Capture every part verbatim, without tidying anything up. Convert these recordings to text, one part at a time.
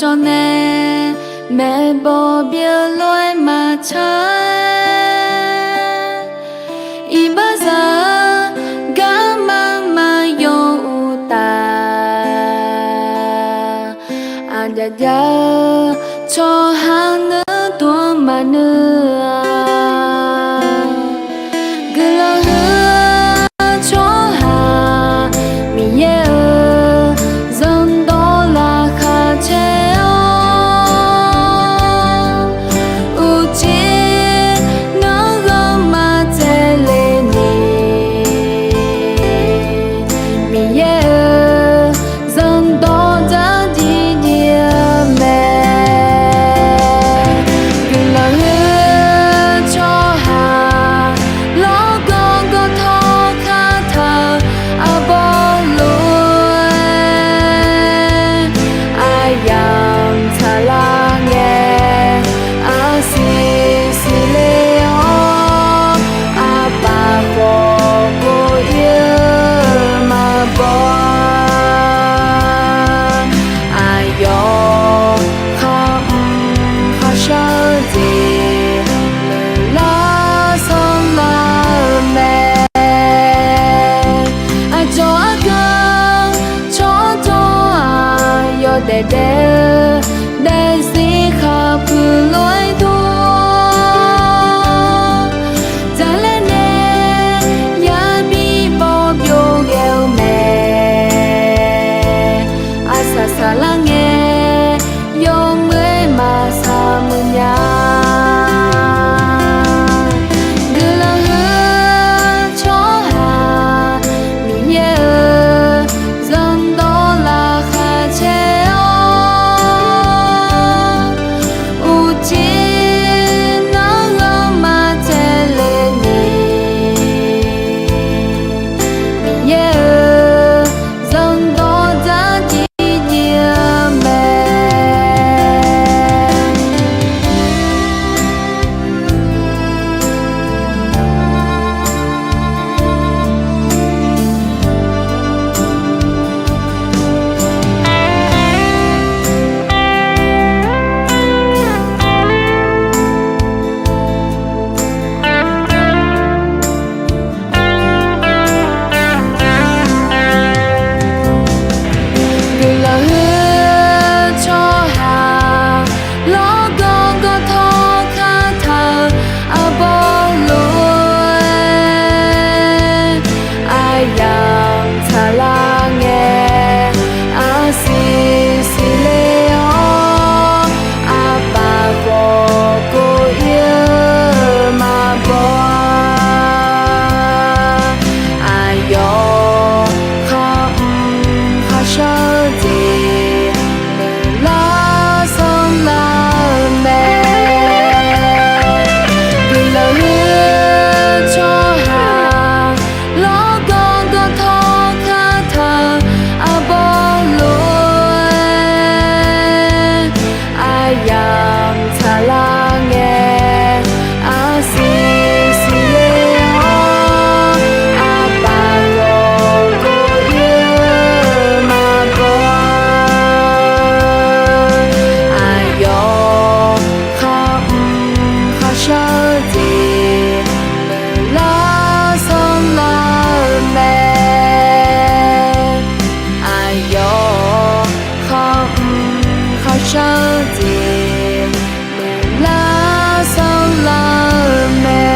jawr nae, maeqbawq byeuf lof-aer maqtsaq-aer, iqbaxzaq-eu garma maqyaw uqtaf, aqjav jav-eu tsawrhaq nuir dov-anr maqnuir-a. Guiqlanq huiq-eu tsawrhaq Miqyaer-euq zanrdawq laqkhaq caer-awr, uqcif nanrghanq maqtsaevle ni, Miqyaer-euq zanrdawq dzardziv dziv-eu mae. Guiqlanq huiq-eu tsawrhaq lawrgawv gawvtawv kataq-eu arbawr lof-aer, aryamq tsaqlar ngae, arsiq siqle-awr, aqpaf khawf kov ir-eu maqbaw-a. Aqyawf khar mr kharshar-eu jeq lar sanrlar-eu mae. Aqcawq argan tsawrjawr-aq, yawdaef daef-eu daefzir khaqpuiq lof-aer dur, dzaqlaer nae yabi baw byov ghae-eu mae. Arsaq saqlar ngae, yawmuiq-aer maqsaq muiq nya. Guiqlanq huiq-eu tsawrhaq Miqyaer-euq zanrdawq laqkhaq caer-awr, uqcif nanrghanq maqtsaevle ni, Miqyaer-euq zanrdawq dzardziv dziv-eu mae. Guiqlanq huiq-eu tsawrhaq lawrgawv gawvtawv kataq-eu arbawr lof-aer, aryamq tsaqlar ngae, arsiq siqle-awr, aqpaf khawf kov ir-eu maqbaw-a. Aqyawf khar mr kharshar-eu jeq lar sanrlar-eu mae. Guiqlanq huiq-eu tsawrhaq lawrgawv gawvtawv kataq-eu arbawr lof-aer, aryamq tsaqlar ngae, arsiq siqle-awr, aqpaf khawf kov ir-eu maqbaw-a. Aqyawf khar mr kharshar-eu jeq lar sanrlar-eu mae. Aqyawf khar mr kharshar-eu jeq lar sanrlar-eu mae.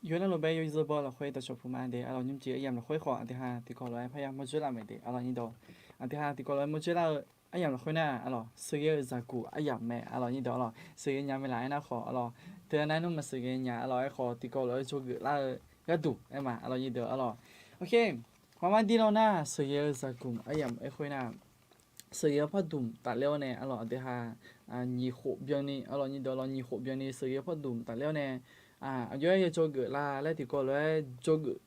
Yawqnan lof-aer yawzeu baw lafkhoer dawqcawq puq ma de, arlawq, nymrjeq aryamq lafkhoer khawf aqdui ha tiqkawv lof-aer parya mawrdzoer laf mae de, arlawq, nyir dawq. Aqdui ha tiqkawv lof-aer mawrdzoer lar-eu aryamq lafkhoer nar, arlawq, sheuqghae-eu zaqguq aryamq mae, arlawq, nyir dawq, arlawq, sheuqghae nya mae laf-aer nar khawf, arlawq, teunav nmr maqsheuqghae nya, arlawq, aerkhawf tiqkawv lof-aer dzawgeuf lar-eu gharduq aer ma, arlawq, nyir dawq, arlawq. Ok, hawmar dir lawr nar, sheuqghae-eu zaqguq aryamq aerkhoer nar, sheuqghae-eu pardmq tafler-awr nae, arlawq, aqdui ha nyiq khof byanni, arlawq, nyir dawq, arlawq, nyiq khof byanni sheuqghae-eu pardmq tafler-awr nae, aqjox-aer yawdzawgeuf lar laer tiqkawv lof-aer dzawgeuf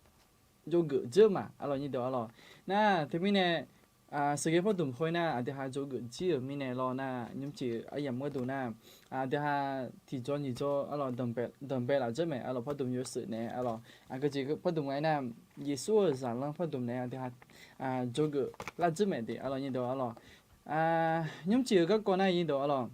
jawrgeuf jir-eu ma, arlawq nyir deuq arlawq. Nar teumirnae sheuqghae pardmq khoer nar aqdui ha jawrgeuf jir-euq mirnae lawr nar, nymrcif-eu aryamq gharduq nar, aqdui ha tiqjawr nyiqjawr arlawq danqbae laf jir mae arlawq, pardmq yawshuif naeq arlawq, aqgeujeq pardmq nga aernar, Yeqsur-euq zaqlanr pardmq naeq aqdui ha jawrgeuf lar jir mae de arlawq nyir deuq arlawq. Nymrcif-eu garkawv nar nyir deuq arlawq,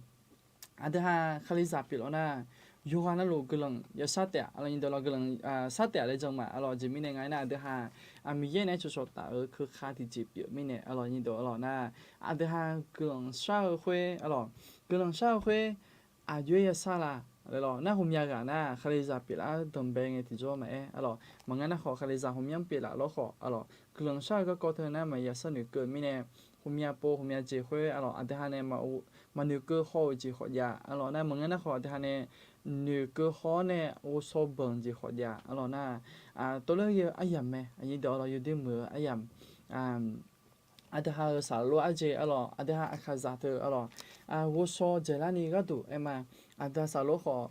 aqdui ha Kalizaq pyeuf lawr nar, yawqghaq navluf guiqlanq yashar taef-a arlawq nyir deuq arlawq, guiqlanq shar taef-a laer jan ma arlawq. Aqjeq mirnae nga aernar, aqdui ha Miqyaer nae cawqcawq taf-eu keuka tiqjeq pyeuf mirnae arlawq nyir deuq arlawq nar, aqdui ha guiqlanq shar-eu khoer arlawq, guiqlanq shar-eu khoer aqjox-aer yashar la laer lawr nar, ghawqmya ghaq nar Kalizaq pyeuflar danqbae ngae tiqjawr maqaer arlawq, maqngeur nar khawf Kalizaq ghawqmyanr pyeuflaf lawr khawf arlawq, guiqlanq shar-eu garkawv teu nar maqya sharnoeq keuv mirnae, ghawqmya pov ghawqmya jeq khoer arlawq, aqdui ha nae maqnoeqkeuv haw-euq jeq khawf jav arlawq nar, maqngeur nar khawf aqdui ha nae noeqkeuv haw-awr nae ghovshaw banq jeq khawf jav arlawq nar, tawvler ghae-eu aryamq mae, aqnyir deuq arlawq, yawdoer muiq-eu aryamq. Aqdui ha-euq saqlor arjeq arlawq, aqdui ha aqkhaqzaq teu arlawq, ghovshaw dzaeqlarni gharduq aer ma. Aqdui ha saqlor khawf,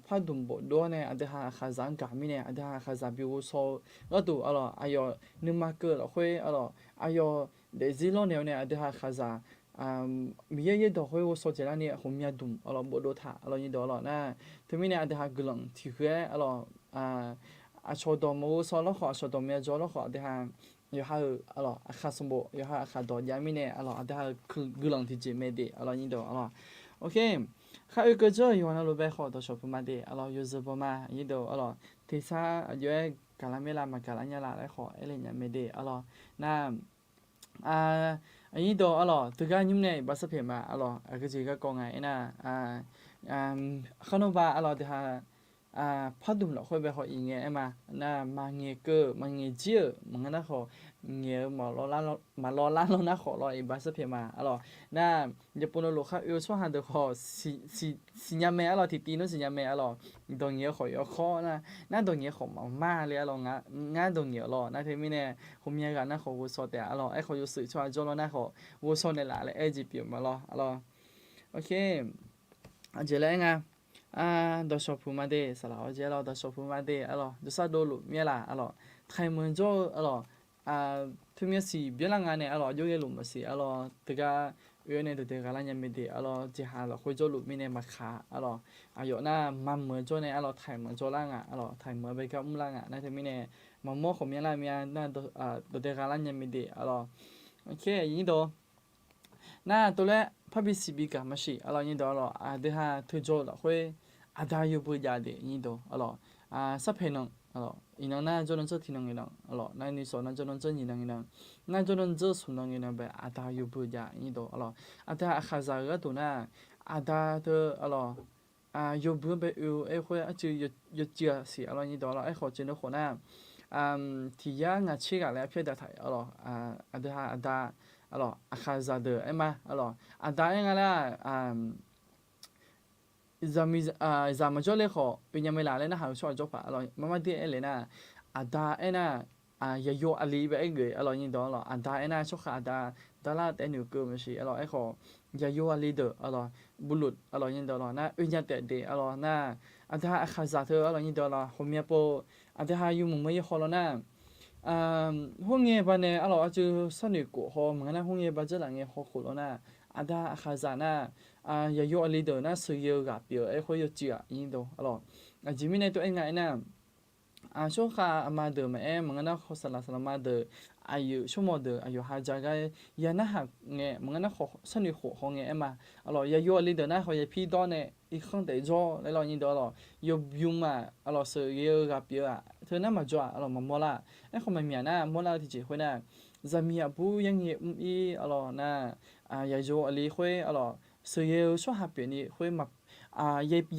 pardmq bofdov-awr nae aqdui ha aqkhaqzaq-anr gaq mirnae, aqdui ha aqkhaqzaq bi ghovshaw-eu gharduq arlawq, aqyawf nuima keuv lafkhoer arlawq, aqyawf daefzir lawrnaeq-awr nae aqdui ha aqkhaqzaq Miqyaer yaerdawq khoer ghovshaw dzaeqlarni ghawqmya dmq arlawq bofdov taq arlawq nyir deuq arlawq nar, teumirnae aqdui ha guiqlanq tiqghaq-aer arlawq, aqcawq dawq maqghovshaw lawr khawf, aqcawq dawq maqya jawr lawr khawf, aqdui ha yawqha-euq arlawq aqkhaq sanqbof, yawqha aqkhaq dawq jav mirnae arlawq, aqdui ha-euq guiqlanq tiqjeq mae de arlawq nyir deuq arlawq. Ok, khar oe keuv jawr-eu yawqha navluf bae khawf dawqshawq puq ma de arlawq, yawzeu baw ma nyir deuq arlawq, tersar aqjox-aer gaqlar maerla maqgaqlar nya la laer khawf aerle nya mae de arlawq nar, aqnyir deuq arlawq, teugar nymr nae iqbax sarpaeq ma arlawq, aqgeujeq garkawv nga aernar, khar nawr ba arlawq, aqdui ha pardmq lafkhoer bae haw-iq ngae aer ma nar, maqngaeq keuv maqngaeq jir-euq maqngeur nar khawf, ngaeq-eu maqlawr lar lawr nar khawf lawr iqbax sarpaeq ma arlawq nar, yawpov navluf khar oe-eu tsawrhaq deuq khawf siqnya mae arlawq, tiqtiv nmr siqnya mae arlawq. Dawq ngaeq-eu khawf yawkawr nar, nar dawq ngaeq khawf maqmar le arlawq, ngar dawq ngaeq-awq lawr nar, teumirnae ghawqmya ghaq nar khawf ghovshaw taef arlawq, aerkhawf yawshuif tsawrhaq jawrlawr nar khawf ghovshaw naeqlaf laer aer-eu jeq pyeuf ma lawr arlawq. Ok, aqjeq laer aer nga, dawqshawq puq ma de, saqlaq-awr jeq arlawq, dawqshawq puq ma de arlawq, jawrsar dovluf mir-aer laf arlawq, taqhaiq meuq jawr-eu arlawq, teumyanr siq byanlar nga nae arlawq, aqjox ghaeluf maqsiq arlawq, teugar oe-awr nae dawqdae gha lar nya mae de arlawq, jeqhaq lafkhoer jawrluf mirnae maqkaq arlawq, aqyawf nar maqmeuq jawr nae arlawq, taqhaiq meuq jawrlar nga arlawq, taqhaiq meuq bae gar mrlar nga nar, teumirnae maqmawr khawf myanrlar mya nar, dawqdae gha lar nya mae de arlawq. Ok, aqnyir deuq nar, tov laer parbi siqbi gaq maqsiq arlawq nyir deuq arlawq, aqdui ha teujaw-eu lafkhoer aqda yawbui jav de nyir deuq arlawq, sarpaeq nan arlawq, iqnan nar jawrnan jawr tiqnan ngaeqnan arlawq, nar nuisawq nan jawrnan jawr nyiqnan ngaeqnan, nar jawrnan jawr smq nan ngaeqnan bae aqda yawbui jav nyir deuq arlawq, aqda aqkhaqzaq-eu gharduq nar, aqda teu arlawq, yawbui-anr bae oe-eu aerkhoer arcuiv yawcuiv-a siq arlawq nyir deuq arlawq, aerkhawf ceuq neu khawf nar, tiq yar ngaq tser ghaq laer arpyar daq taq arlawq, aqdui ha aqda arlawq, aqkhaqzaq deuq aer ma arlawq, aqda aer nga lar, zaq maqjawr le khawf oe nya mae laf laer narhaq-eu tsawrhaq jawr paq arlawq, marmar dir aer le nar, aqda aer nar, yaqyo aqli bae aer geuf arlawq nyir deuq arlawq, aqda aer nar tsawrkhav aqda darlar taef noeqkeuv maqsiq arlawq, aerkhawf yaqyo aqli deuq arlawq, buluf arlawq nyir deuq arlawq nar oe nya taef de arlawq nar, aqda aqkhaqzaq teu arlawq nyir deuq arlawq, ghawqmya pov aqdui ha yawmuiq meuq yaer haw lawr nar, khoerngae banae arlawq, arcuiv sharnoeq khof haw maqngeur nar, khoerngae ba dzeur laf ngae haw khof lawr nar, aqda aqkhaqzaq nar, yaqyo aqli deuq nar sheuqghae-eu ghaq pyeuf-eu aerkhoer yawcuiv-aq nyir deuq arlawq, aqjeq mirnae tov aer nga aernar, tsawrkhav aqma deuq maqaer, maqngeur nar khawf saqlaq saqlaq ma deuq, aqyuif tsawrmawq deuq aqyawf ha ja gar ya narhaq ngae, maqngeur nar khawf sharnoeq khof haw ngae aer ma arlawq, yaqyo aqli deuq nar khawf yapir dawr nae irkanr taef jawr laer lawr nyir deuq arlawq, yawbymr-aq arlawq sheuqghae-eu ghaq pyeuf-eu-aq teu nar maqjawr-aq arlawq maqmawr lar, aerkhawf maqmyaq nar mawrlar-eu tiqjeq khoer nar, zaqmiq aqbur yarngae mr-ir arlawq nar, yaqyo aqli khoer arlawq sheuqghae-eu tsawrhaq pyeufni khoer,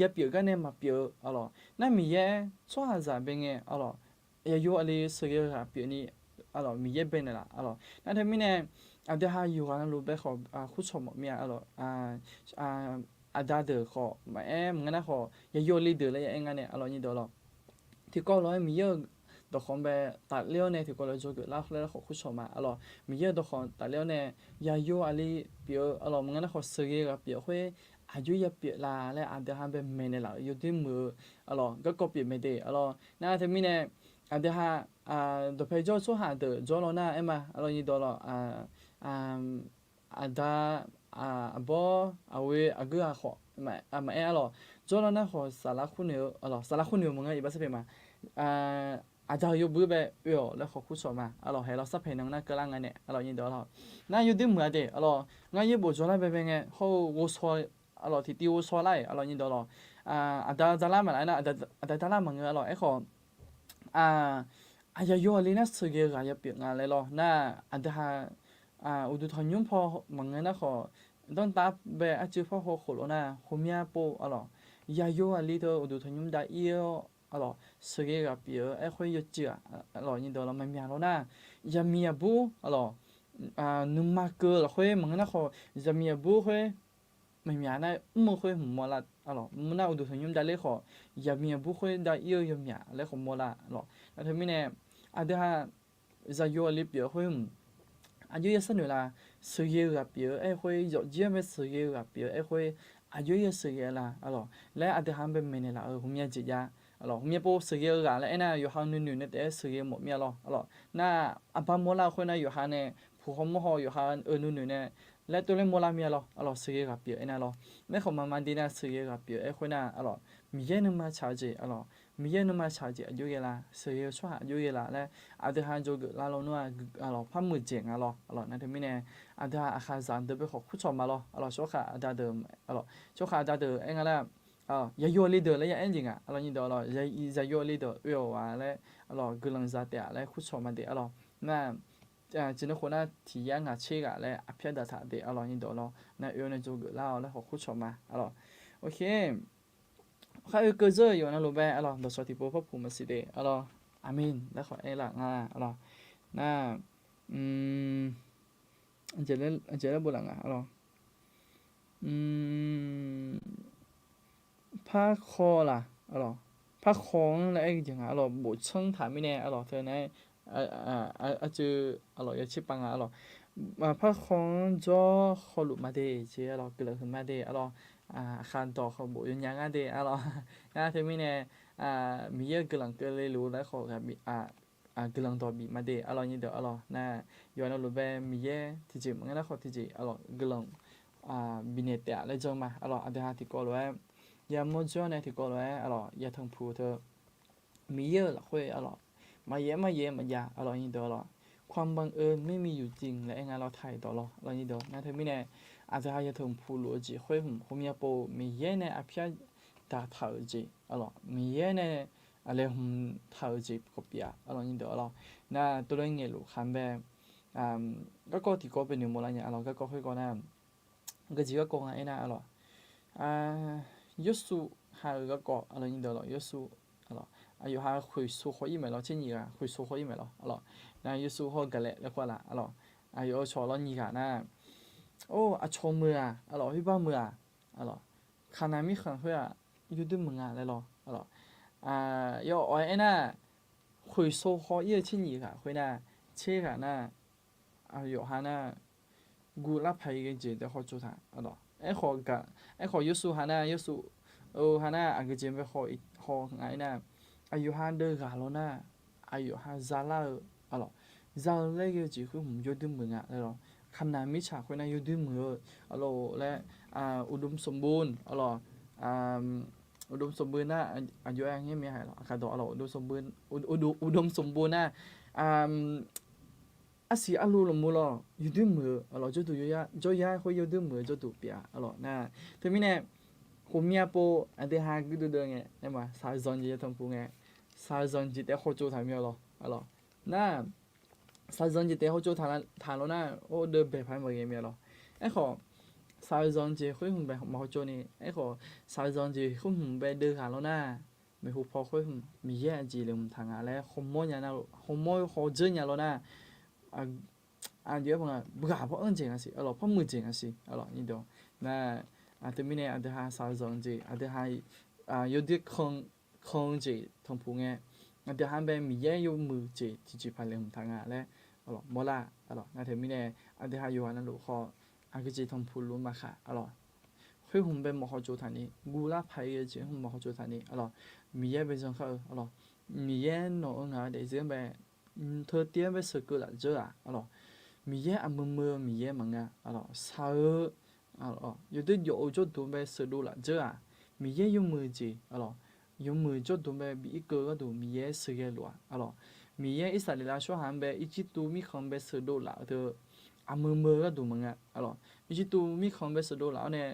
yapyeuf gar nae maqpyeuf-eu arlawq nar, Miqyaer tsawrhaqzaq bae ngae arlawq, yaqyo aqli sheuqghae-eu ghaq pyeufni arlawq, Miqyaer bae naeqlaf arlawq nar, teumirnae aqdui ha yawqghaq navluf bae khawf kurcawq mawf mir-a arlawq, aqda deuq khawf maqaer, maqngeur nar khawf yaqyo aqli deuq laer ya aer nga nae arlawq nyir deuq arlawq, tiqkawv lof-aer Miqyaer-euq dawqkawq bae tafler-awr nae tiqkawv lof-aer dzawgeuf lar laer khawf kurcawq ma arlawq, Miqyaer-euq dawqkawq tafler-awr nae yaqyo aqli pyeuf-eu arlawq, maqngeur nar khawf sheuqghae-eu ghaq pyeuf khoer aqjox ya pyeuf la laer aqdui ha bae maeqnaeq laf-euq yawdoer muiq-eu arlawq, garkawv pyeuf mae de arlawq nar, teumirnae aqdui ha dawqpae jawr-eu tsawrhaq deuq jawr law nar aer ma, aqlawq nyiq dawq lawq. Aqda, aqbawr, aqghoe, aqgeu ghaq khawf maqaer aqlawq. Jawr law nar khawf saflar khoernoeq-eu, aqlawq, saflar khoernoeq-eu maqngeur, iqbax sarpaeq ma. Aqda-euq yawbui bae oe-awq laer khawf kurcawq ma, aqlawq. Haeq law sarpaeq nan nar keuvlar nga nae, aqlawq, nyiq dawq lawq. Nar yawdoer muiq-a de, aqlawq, ngar yaerbof jawrlar baebae ngae hawr-eu ghovshaw, aqlawq, tiqtiv ghovshaw lar-iq, aqlawq, nyiq dawq lawq. Aqda dalar maqlar nar, aqda dalar maqngeur, aqlawq. Aerkhawf, aqyawf yawqha le nar sheuqghae-eu ghaq yapyeuf nga laer lawr nar, aqdui ha uqduq tanqnymr paw maqngeur nar khawf, danrtav bae arcuiv par haw khof lof nar, ghawqmya pov, aqlawq, yaqyo aqli teu uqduq tanqnymr dav ir-awr, aqlawq, sheuqghae ghaq pyeuf-eu aerkhoer yawcuiv-aq, aqlawq, nyiq dawq lawq, maqmyaq law nar, yaqmiq yaqbur, aqlawq, nuima keuv lafkhoer maqngeur nar khawf, yaqmiq yaqbur khoer maqmyaq nar, mr-eu khoer hmq mawrlar, aqlawq, mr nar uqduq tanqnymr dav ler khawf, yaqmiq yaqbur khoer dav ir-eu yawmyaq laer khawf mawrlar, aqlawq. Nar teumirnae, aqdui ha zaqyo aqli pyeuf-eu khoer hmq, aqjox-aer sharnoeq la? Sheuqghae-eu ghaq pyeuf-eu aerkhoer, yawfjir-anr bae sheuqghae-eu ghaq pyeuf-eu aerkhoer, aqjox-aer sheuqghae la, aqlawq, laer aqdui ha-anr bae maeqnaeq laf-euq ghawqmya jeq jav, aqlawq. Ghawqmya pov sheuqghae-eu ghaq laer aernar, yawqha nuinoeq nae taef-aer sheuqghae mawf mir-a lawr, aqlawq. Nar aqbar mawrlar-eu khoer nar, yawqha nae puq hawmawr haw, yawqha-euq nuinoeq nae laer tov laer mawrlar mir-a lawr, aqlawq, sheuqghae ghaq pyeuf aernar lawr. Aerkhawf maqma de nar, sheuqghae ghaq pyeuf aerkhoer nar, aqlawq, Miqyaer nuima tsaq-eu jeq, aqlawq, Miqyaer nuima tsaq-eu jeq aqjox ghae la? Sheuqghae-eu tsawrhaq aqjox ghae la laer aqdui ha jawrgeuf lar lawnmr-aq, aqlawq, par muiqdzaeq nga lawr, aqlawq. Nar teumirnae, aqdui ha aqkhaqzaq deuq bae khawf kurcawq ma lawr, aqlawq. Tsawrhaq aqda deuq, aqlawq, tsawrhaq aqda deuq aer nga nar, yaqyo aqli deuq laer ya aer jeq nga, aqlawq, nyiq dawq lawq. Zaqyo aqli deuq oe-awq-a laer, aqlawq, guiqlanq za taef-a laer kurcawq ma de, aqlawq. Nar, ciqneu khof nar tiq yar ngaq tser ghaq laer aqpyar daqtaq de, aqlawq, nyiq dawq lawq. Nar oe-awr nae jawrgeuf lar-awq laer khawf kurcawq ma, aqlawq. Oke. Khar oekeuv zeur-euq yawqnan lof bae, aqlawq, dawqshawq tiqpov par puq maqsiq de, aqlawq. Aqmeq laer khawf aer laf nga, aqlawq. Nar, aqjeq laer boflaf nga, aqlawq. Parkhaw laq, aqlawq, parkhaw-anr laer aer-eu jeq nga, aqlawq, boftsanr taq mirnae, aqlawq, teu nar, arcuiv, aqlawq, yawtser pav nga, aqlawq. Parkhaw-anr jawr hawluf ma de jeq, aqlawq, guiqlanq huiq ma de, aqlawq. Aqkhaq dawq khawf bof yawnya ngar de, aqlawq. Ngar teumirnae, Miqyaer-euq guiqlanq keuvle luf laer khawf, guiqlanq dawq bif ma de, aqlawq, nyiq dawq, aqlawq. Nar, yawqha navluf bae Miqyaer tiqjeq maqngeur nar khawf tiqjeq, aqlawq, guiqlanq bifnaeq taef-a laer jan ma, aqlawq. Aqdui ha tiqkawv lof-aer, yamawr jawr nae tiqkawv lof-aer, aqlawq, yatanq puq teu Miqyaer-euq lafkhoer, aqlawq, maqyaef maqyaef maqjav, aqlawq, nyiq dawq, aqlawq, ความบังเอิญไม่มีอยู่จริง laer aer nga lawr, taiq dawq lawr, aqlawq, nyiq dawq. Nar teumirnae, aqdui ha yatanq puq luf-eu jeq khoer hmq ghawqmya pov Miqyaer nae aqpyar daqtaq-euq jeq, aqlawq, Miqyaer nae aqlaeqhmq taq-euq jeq khawf pyeuf-a, aqlawq, nyiq dawq, aqlawq. Nar tov laer ngaeqluf khaq bae, garkawv tiqkawv bae noeqmawf lar nya, aqlawq, garkawv khoerkawv nar, geujeq garkawv nga aernar, aqlawq, Yawrsuv ha-euq garkawv, aqlawq, nyiq dawq, aqlawq, Yawrsuv, aqlawq, aqyawf ha khoeqsov khawf ir maeq lawr, tser nyiq ghaq khoeqsov khawf ir maeq lawr, aqlawq. Nar Yawrsuv hawr Gaqlaeq laer kur-a laf, aqlawq, aqyawf-euq cawq lawr nyiq ghaq nar, or, aqcawq meuq-aq, aqlawq, khoerbar meuq-aq, aqlawq, Kaqnaq mirkhanq khoer-aq, yawdoer meuq nga laer lawr, aqlawq. Yawawq aernar, khoeqsov khawf ir-eu tser nyiq ghaq khoernar, tser ghaq nar, aqyawf ha nar, guvlar paq-ir ghae jeq taef hawtsov taq, aqlawq. Aerkhawf, aerkhawf Yawrsuv ha nar, Yawrsuv-eu ha nar, aqgeujeq bae haw nga aernar, aqyawf ha deuv ghaq lawr nar, aqyawf ha zalar-eu, aqlawq, za-eu laer ghae-eu jeq khoer hmq yawdoer meuq nga laer lawr. Kaqnaq mirtsaq khoernar yawdoer meuq-eu, aqlawq, laer, uqdov sanqbov, aqlawq, uqdov sanqbov nar, aqjox-aer ngaer mae, aqkaq dawq, aqlawq, uqdov sanqbov nar, arsiq arlu lafmur lawr yawdoer meuq-eu, aqlawq, jawrduq jawryar khoer yawdoer meuq-eu jawrduq pyeuf-a, aqlawq. Nar teumirnae, ghawqmya pov aqdui ha guirdeuv deuv ngae, aer ma, shaqzanq jeq yatanq puq ngae, shaqzanq jeq taef hawtsov taq mir-a lawr, aqlawq. Nar, shaqzanq jeq taef hawtsov taq lawr nar, or, deuv baeq paq-aer maqghae mir-a lawr. Aerkhawf, shaqzanq jeq khoer hmq bae maqhawtsov ni, aerkhawf, shaqzanq jeq khoer hmq bae deuv ghaq lawr nar, maeqhu paw khoer hmq Miqyaer aqjeq laeqhmq taq nga laer hawmawr nya nar, hawmawr hawdzeur nya lawr nar, aqjox-aer pa nga, ghaq par anr jeq nga siq, aqlawq, par muiq jeq nga siq, aqlawq, nyiq dawq. Nar, teumirnae aqdui ha shaqzanq jeq, aqdui ha yawdoer kan-eu jeq tanqpuq ngae, aqdui ha-anr bae Miqyaer yawmuiq jeq tiqjeqpaq laeqhmq taq nga laer, aqlawq, mawrlar, aqlawq. Nar teumirnae, aqdui ha yawqghaq navluf khawf, aqgeujeq tanqpuq luf maqkhaq, aqlawq, khoer hmq bae mawq hawtsov taq ni, guvlar paq-ir ghae jeq hmq mawq hawtsov taq ni, aqlawq, Miqyaer bae jan kar-eu, aqlawq, Miqyaer nawq-eu ngaq-eu daefzir-anr bae, teutiv-anr bae sheuqkeuv laf dzeur-aq, arlawq, Miqyaer aqmeuq meuq-eu Miqyaer maqngeur, arlawq, shaq-eu, arlawq, yawdoer jawf-eu jawrduq bae sheuqdov laf dzeur-aq, Miqyaer yawmuiq jeq, arlawq, yawmuiq jawrduq bae bi irkeuv gharduq Miqyaer sheuqghae lof-aq, arlawq, Miqyaer Irsaqleqlav tsawrhaq-anr bae Irjirtuv mirkhanq bae sheuqdov laf-eu teu aqmeuq meuq-eu gharduq maqngeur, arlawq, Irjirtuv mirkhanq bae sheuqdov laf-awr nae,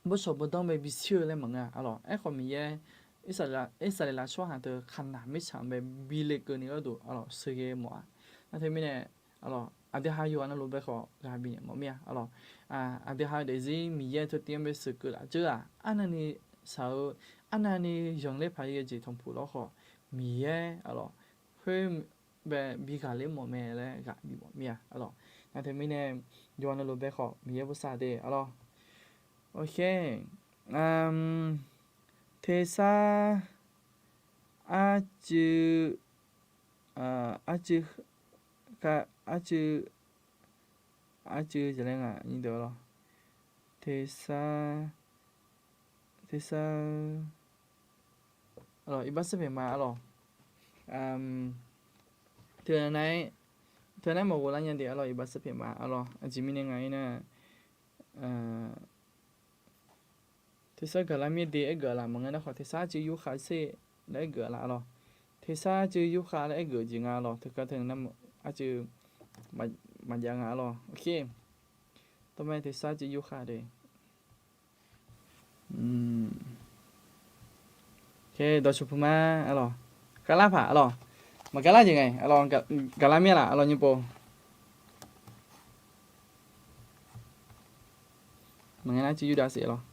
bawrshawq bawrdanr bae bishir-eu laer maqngeur, arlawq, aerkhawf Miqyaer Irsaqleqlav tsawrhaq teu Kaqnaq mirtsaq-anr bae bi lekeuv ni gharduq, arlawq, sheuqghae mawf-a. Nar teumirnae, arlawq, aqdui ha yawqha navluf bae khawf ghaq bifnaeq mawf mir-a, arlawq, aqdui ha-eu daefzir Miqyaer teutiv-anr bae sheuqkeuv laf dzeur-aq, arnavni shaq-eu, arnavni zanqler paq-aer ghae jeq tanqpuq lawr khawf, Miqyaer, arlawq, khoer bae bi ghaqler mawf mae laer ghaq bif mawf mir-a, arlawq. Nar teumirnae, yawqha navluf bae khawf Miqyaer bosav de, arlawq. Tersar arcuiv, arcuiv, arcuiv, arcuiv jaqlaer nga, arlawq. Tersar, tersar, arlawq, iqbax sarpyaeq ma, arlawq. Teu, teunar maqghov lar nya de, arlawq, iqbax sarpyaeq ma, arlawq. Aqjeq mirnae nga-ir nar, tersar gaqlar mir de aergeuf laf maqngeur nar khawf, tersar arcuiv yurkhav ser laer aergeuf laf, arlawq. Tersar arcuiv yurkhav laer aergeuf jeq nga, arlawq. Teugar teu nar arcuiv maqjav nga, arlawq. Tawr mae tersar arcuiv yurkhav de. Dawqtsuif puq ma, arlawq. Gaqlar paq, arlawq. Maqgaqlar jeq ngae, arlawq, gaqlar mir laf, arlawq, nymr pov. Maqngeur nar arcuiv yurdav siq, arlawq.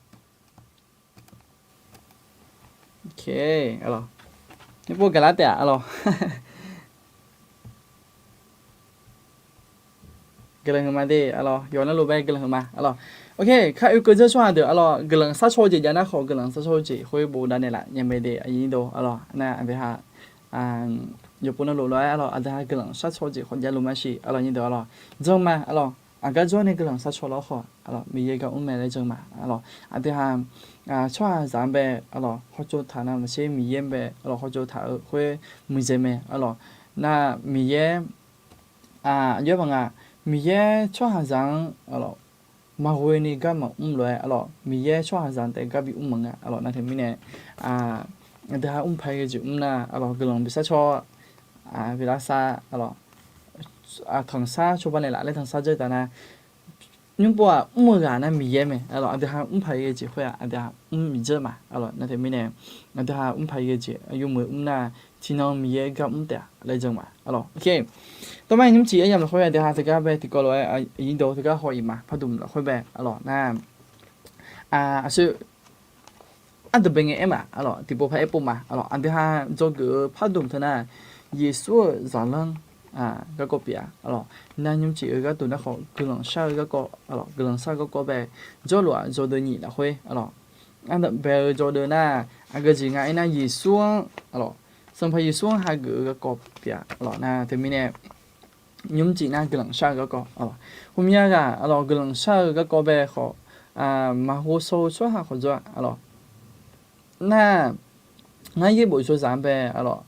Nymr pov gaqlar taef-aq, arlawq. Guiqlanq huiqma de, arlawq, yawqha navluf bae guiqlanq huiqma, arlawq. Kar oekeuv dzeur tsawrhaq deuq, arlawq, guiqlanq sharcaw-eu jeq jav nar khawf, guiqlanq sharcaw-eu jeq khoer bof dav naeqlaf nya mae de, aqnyir deuq, arlawq. Nar aqdui ha yawqpov navluf lof-aer, arlawq, aqdui ha guiqlanq sharcaw-eu jeq khawf javluf ma siq, arlawq, nyir deuq, arlawq. Janr ma, arlawq, aqgar jawr nae guiqlanq sharcaw lawr khawf, arlawq, Miqyaer gar mr mae laer janr ma, arlawq. Aqdui ha tsawrhaqzaq-anr bae, arlawq, hawtsov taq nar maqtser Miqyaer-anr bae, arlawq, hawtsov taq-eu khoer muiqdzaeq mae, arlawq. Nar Miqyaer, aqjox-aer maqnga, Miqyaer tsawrhaqzaq-anr, arlawq, maqghoe ni gar maqmr lof-aer, arlawq, Miqyaer tsawrhaqzaq taef gar bimr maqnga, arlawq. Nar teumirnae, aqdui ha mr paq-aer ghae jeq mr nar, arlawq, guiqlanq bi sharcaw, bi lavsav, arlawq, tanqsar cawba naeqlaf laer tanqsar dzeur taf nar, nymr pov-aq mr-eu ghaq nar Miqyaer mae, arlawq. Aqdui ha mr paq-aer ghae jeq khoer-aq aqdui ha mr miqdzeur ma, arlawq. Nar teumirnae, aqdui ha mr paq-aer ghae jeq yawmuiq mr nar, tiqnan Miqyaer gar mr taef-a laer janr ma, arlawq. Tawr mae nymrcif aryamq lafkhoer aqdui ha teugar bae tiqkawv lof-aer, aqnyir deuq teugar haw-iq ma, pardmq lafkhoer bae, arlawq. Nar aqsur ardeuq bae ngae aer ma, arlawq, tiqpov par aer pov ma, arlawq. Aqdui ha dzawgeuf-eu pardmq teu nar, Yeqsur-euq zaqlanr garkawv pyeuf-a, arlawq. Nar nymrcif-eu gharduq nar khawf guiqlanq shar-eu garkawv, arlawq, guiqlanq shar-eu garkawv bae jawrluf-aq jawdeuv nyiq lafkhoer, arlawq. Ardeuq bae-eu jawdeuv nar, aqgeujeq nga aer nar Yeqsur-anr, arlawq, Sanqpaq Yeqsur-anr hageuf-eu garkawv pyeuf-a, arlawq. Nar teumirnae nymrcif nar guiqlanq shar-eu garkawv, arlawq. Khoermya ghaq, arlawq, guiqlanq shar-eu garkawv bae khawf, maqghov shaw-eu tsawrhaq khawf jawr-a, arlawq. Nar, ngar yaerbof yawzaq-anr bae, arlawq,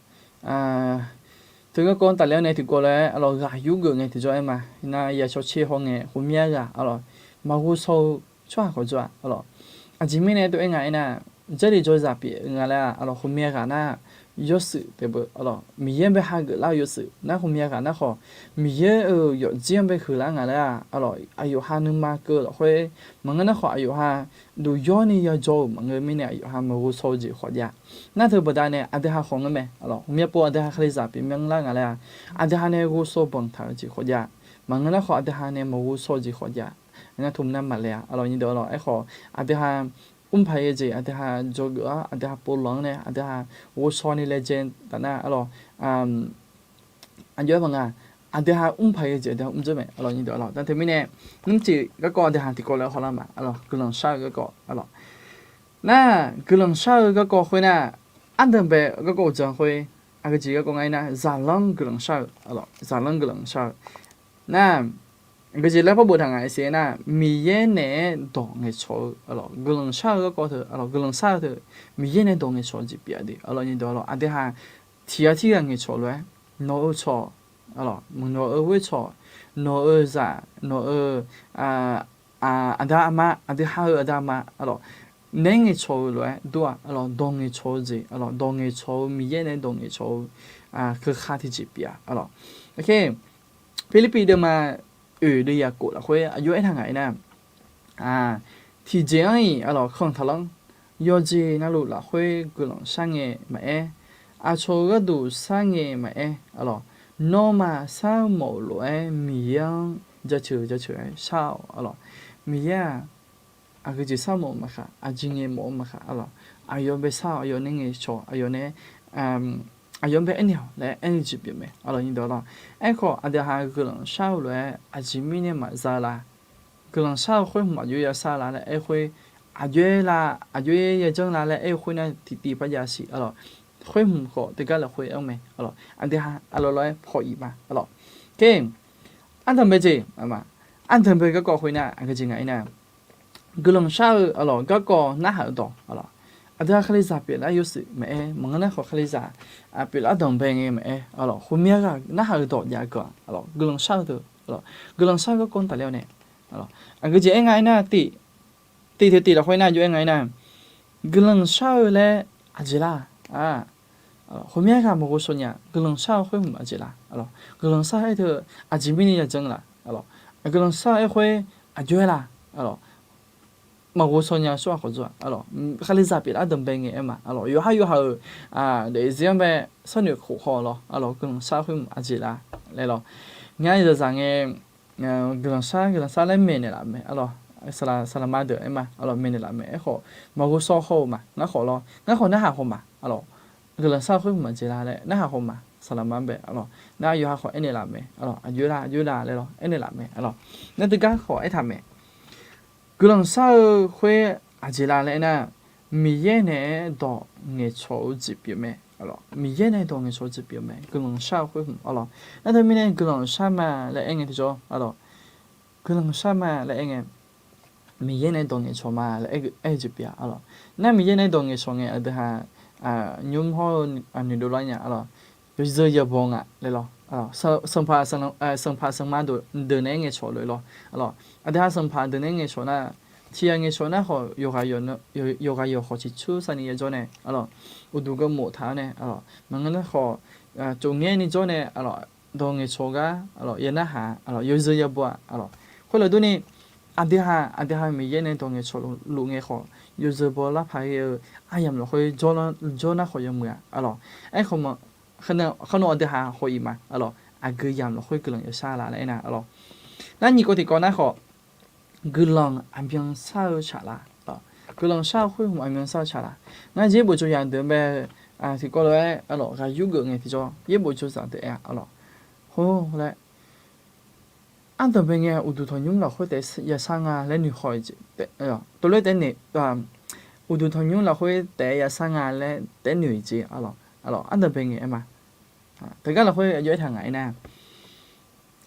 teu garkawv-anr tafler-awr nae tiqkawv lof-aer, arlawq, ghaq yurgeuf ngae tiqjawr aer ma. Nar ya shawr tser haw ngae khoermya ghaq, arlawq, maqghov shaw-eu tsawrhaq khawf jawr-a, arlawq. Aqjeq mirnae tov-aer nga aer nar, Jarlif jawrzaq pyeuf nga laer-aq, arlawq, khoermya ghaq nar, yawshuif taef beu, arlawq, Miqyaer-anr bae hageuf lar-eu yawshuif nar khoermya ghaq nar khawf, Miqyaer-euq yawfjir-anr bae huiqlar nga laer-aq, arlawq, aqyawf ha nuima keuv lafkhoer, maqngeur nar khawf aqyawf ha duqyawr ni yajawr-euq maqngeur mirnae aqyawf ha maqghov shaw-eu jeq khawf jav. Nar teu baqdanae aqdui ha khawf ngeur mae, arlawq, khoermya pov aqdui ha Kalizaq pyeuf myanrlar nga laer-aq, aqdui ha nae ghovshaw banqtaq-eu jeq khawf jav. Maqngeur nar khawf aqdui ha nae maqghov shaw-eu jeq khawf jav. Nar teu nar maqle-a, arlawq, nyir deuq, arlawq. Aerkhawf aqdui ha mr paq-aer ghae jeq, aqdui ha dzawgeuf-awr aqdui ha pov lanq-anr nae aqdui ha ghovshaw ni laejae taf nar, arlawq, aqjox-aer maqnga, aqdui ha mr paq-aer ghae jeq aqdui ha mr dzeur mae, arlawq, nyir deuq, arlawq. Nar teumirnae nymrcif garkawv aqdui ha tiqkawv lof-aer hawlar ma, arlawq, guiqlanq shar-eu garkawv, arlawq. Nar guiqlanq shar-eu garkawv khoer nar, ardeuq bae garkawv uqdzan khoer, aqgeujeq garkawv nga aer nar, zaqlanr guiqlanq shar-eu, arlawq, zaqlanr guiqlanq shar-eu. Nar, Aqgeujeq laer par boftaq ngaq-iq siq nar, Miqyaer naeq-aer dawq ngaeqcawq-eu, guiqlanq shar-eu garkawv teu, guiqlanq shar-eu teu, Miqyaer nae dawq ngaeqcawq-eu jeq pyeuf-a deuq, aqlawq, aqdeuq, aqdeuq ha tiq ghaq tirghaq ngaeqcawq lof-aer, nawq-eu cawq, nawq-eu ghoer cawq, nawq-eu zaq, nawq-eu aqda aqma, aqdui ha-eu aqda aqma, aqlawq, naeq-aer ngaeqcawq-eu lof-aer dur-aq, aqlawq, dawq ngaeqcawq-eu jeq, aqlawq, dawq ngaeqcawq-eu, Miqyaer nae dawq ngaeqcawq-eu keuka tiqjeq pyeuf-a, aqlawq. Pirlirpiv deuvma oeq deuv yaqkov lafkhoer aqjox aertaq ngaq-aer nar, tiqjeq-anr-iq, aqlawq, kanq taqlanr. Yawqjeq navluf lafkhoer guiqlanq shar ngae maqaer, aqcawq-eu gharduq shar ngae maqaer, aqlawq, nawmaf sharmawf-euq lof-aer Miqyaer-anr jaceuq jaceuq-aer shar-awq, aqlawq. Miqyaer-aq, aqgeujeq sharmawf-eu maqkhaq, aqjeq ngaeq mawf-eu maqkhaq, aqlawq, aqyawf bae shar-awq, aqyawf nae ngaeqcawq, aqyawf nae, aqyawf-anr bae aernaeq-awq laer aernaeq jeq pyeuf mae, aqlawq, nyiq deuq, aqlawq. Aerkhawf, aqdui ha guiqlanq shar-eu lof-aer aqjeq mirnae maqza la, guiqlanq shar-eu khoer hmq aqjox-aer ya shar la laer aer-eu khoer, aqjox-aer la, aqjox-aer ya janr la laer aer-eu khoer nar tiqtiv par jav siq, aqlawq. Khoer hmq khawf teugar lafkhoer anr mae, aqlawq. Aqdui ha aqlawq lawq-aer paw iq ma, aqlawq. Ardanqbae jeq, ardanqbae garkawv khoer nar aqgeujeq ngaq-aer nar, guiqlanq shar-eu, aqlawq, garkawv narhaq-eu dawq, aqlawq, aqdui ha kalizaq pyeuflar yawshuif maqaer, maqngeur nar khawf kalizaq pyeuflar danqbae ngae maqaer, aqlawq, ghawqmya ghaq narhaq-eu dawq jav-eu gaq, aqlawq, guiqlanq shar-eu deuq, aqlawq, guiqlanq shar-eu garkawv tafler-awr nae, aqgeujeq aer nga-aer nar, tiq, tiq teu tiq lafkhoer nar aqjox aer nga-aer nar, guiqlanq shar-eu laer aqjeq la, ghawqmya ghaq maqghov shaw nya, guiqlanq shar-eu khoer hmq aqjeq la, aqlawq, guiqlanq shar-aer teu aqjeq mirnae ya janr la, aqlawq, guiqlanq shar-aer khoer aqjox-aer la, aqlawq, maqghov shaw nya tsawrhaq khawf jawr-aq, aqlawq, kalizaq pyeuflar danqbae ngae aer ma, aqlawq, yawqhar yawqha-euq daefzir-anr bae sharnoeq khof haw lawr, aqlawq, guiqlanq shar-eu khoer hmq aqjeq la laer lawr. Ngar zaqzaq ngae guiqlanq shar guiqlanq shar laer maeqnaeq laf mae, aqlawq, saqlaq saqlaqma deuq aer ma, aqlawq, maeqnaeq laf mae. Aerkhawf maqghov shaw haw-euq ma, ngar khawf lawr, ngar khawf narhaq haw ma, aqlawq, guiqlanq shar-eu khoer hmq aqjeq la laer narhaq haw ma, saqlaqma-anr bae, aqlawq, nar yawqha khawf aernaeq laf mae, aqlawq, aqjox la, aqjox la laer lawr aernaeq laf mae, aqlawq, nar teugar khawf aertaq mae. Guiqlanq shar-eu khoer aqjeq la laer aer nar, Miqyaer naeq-aer dawq ngaeqcawq-eu jeq pyeuf mae, aqlawq, Miqyaer nae dawq ngaeqcawq-eu jeq pyeuf mae, guiqlanq shar-eu khoer hmq, aqlawq. Nar teumirnae guiqlanq shar ma laer aer ngae tiqjawr, aqlawq, guiqlanq shar ma laer aer ngae, Miqyaer nae dawq ngaeqcawq ma laer aer-eu jeq pyeuf-a, aqlawq. Nar Miqyaer nae dawq ngaeqcawq ngae aqdui ha nymr hawr-eu noeqdov lar nya, aqlawq, yawzeu yawbaw nga laer lawr, aqlawq, sanqpaq sanqpaq sanqma deuq nae-aer ngaeqcawq lof-aer lawr, aqlawq, aqdui ha sanqpaq deuq nae-aer ngaeqcawq nar, tiq ghaq ngaeqcawq nar khawf yawqghaq yawqkhawq ciqcur saqni yajawr nae, aqlawq, uqduq geufmof taq-awr nae, aqlawq, maqngeur nar khawf tsofngaer ni jawr nae, aqlawq, dawq ngaeqcawq gar, aqlawq, ya narhaq, aqlawq, yawzeu yabaw-aq, aqlawq. Khoerlof durni, aqdui ha, aqdui ha Miqyaer nae dawq ngaeqcawq luf ngae khawf, yawzeu baw lar paq ghae-eu aryamq lafkhoer jawr nar khawf yawmuiq-a, aqlawq. Aerkhawf, kharnan aqdui ha haw-iq ma, aqlawq, aqgeu yamq lafkhoer guiqlanq yashar la laer aernar, aqlawq. Nar nyiq kawv tiqkawv nar khawf, guiqlanq aqmyan shar-eu tsaqlar, guiqlanq shar-eu khoer hmq aqmyan shar-eu tsaqlar. Ngar yaerbof tsawrhaq deuq bae tiqkawv lof-aer, aqlawq, ghaq yur geuf ngae tiqjawr, yaerbof tsawrhaq deuq aer-a, aqlawq, hawr laer, ardanqbae ngae uqduq tanqnymr lafkhoer taef-aer yashar nga laer noeq haw-iq jeq, teulof-aer taef-aer noeq, uqduq tanqnymr lafkhoer taef-aer yashar nga laer taef-aer noeq-iq jeq, aqlawq, ardanqbae ngae aer ma. Teugar lafkhoer aqjox aertaq ngaq aernar,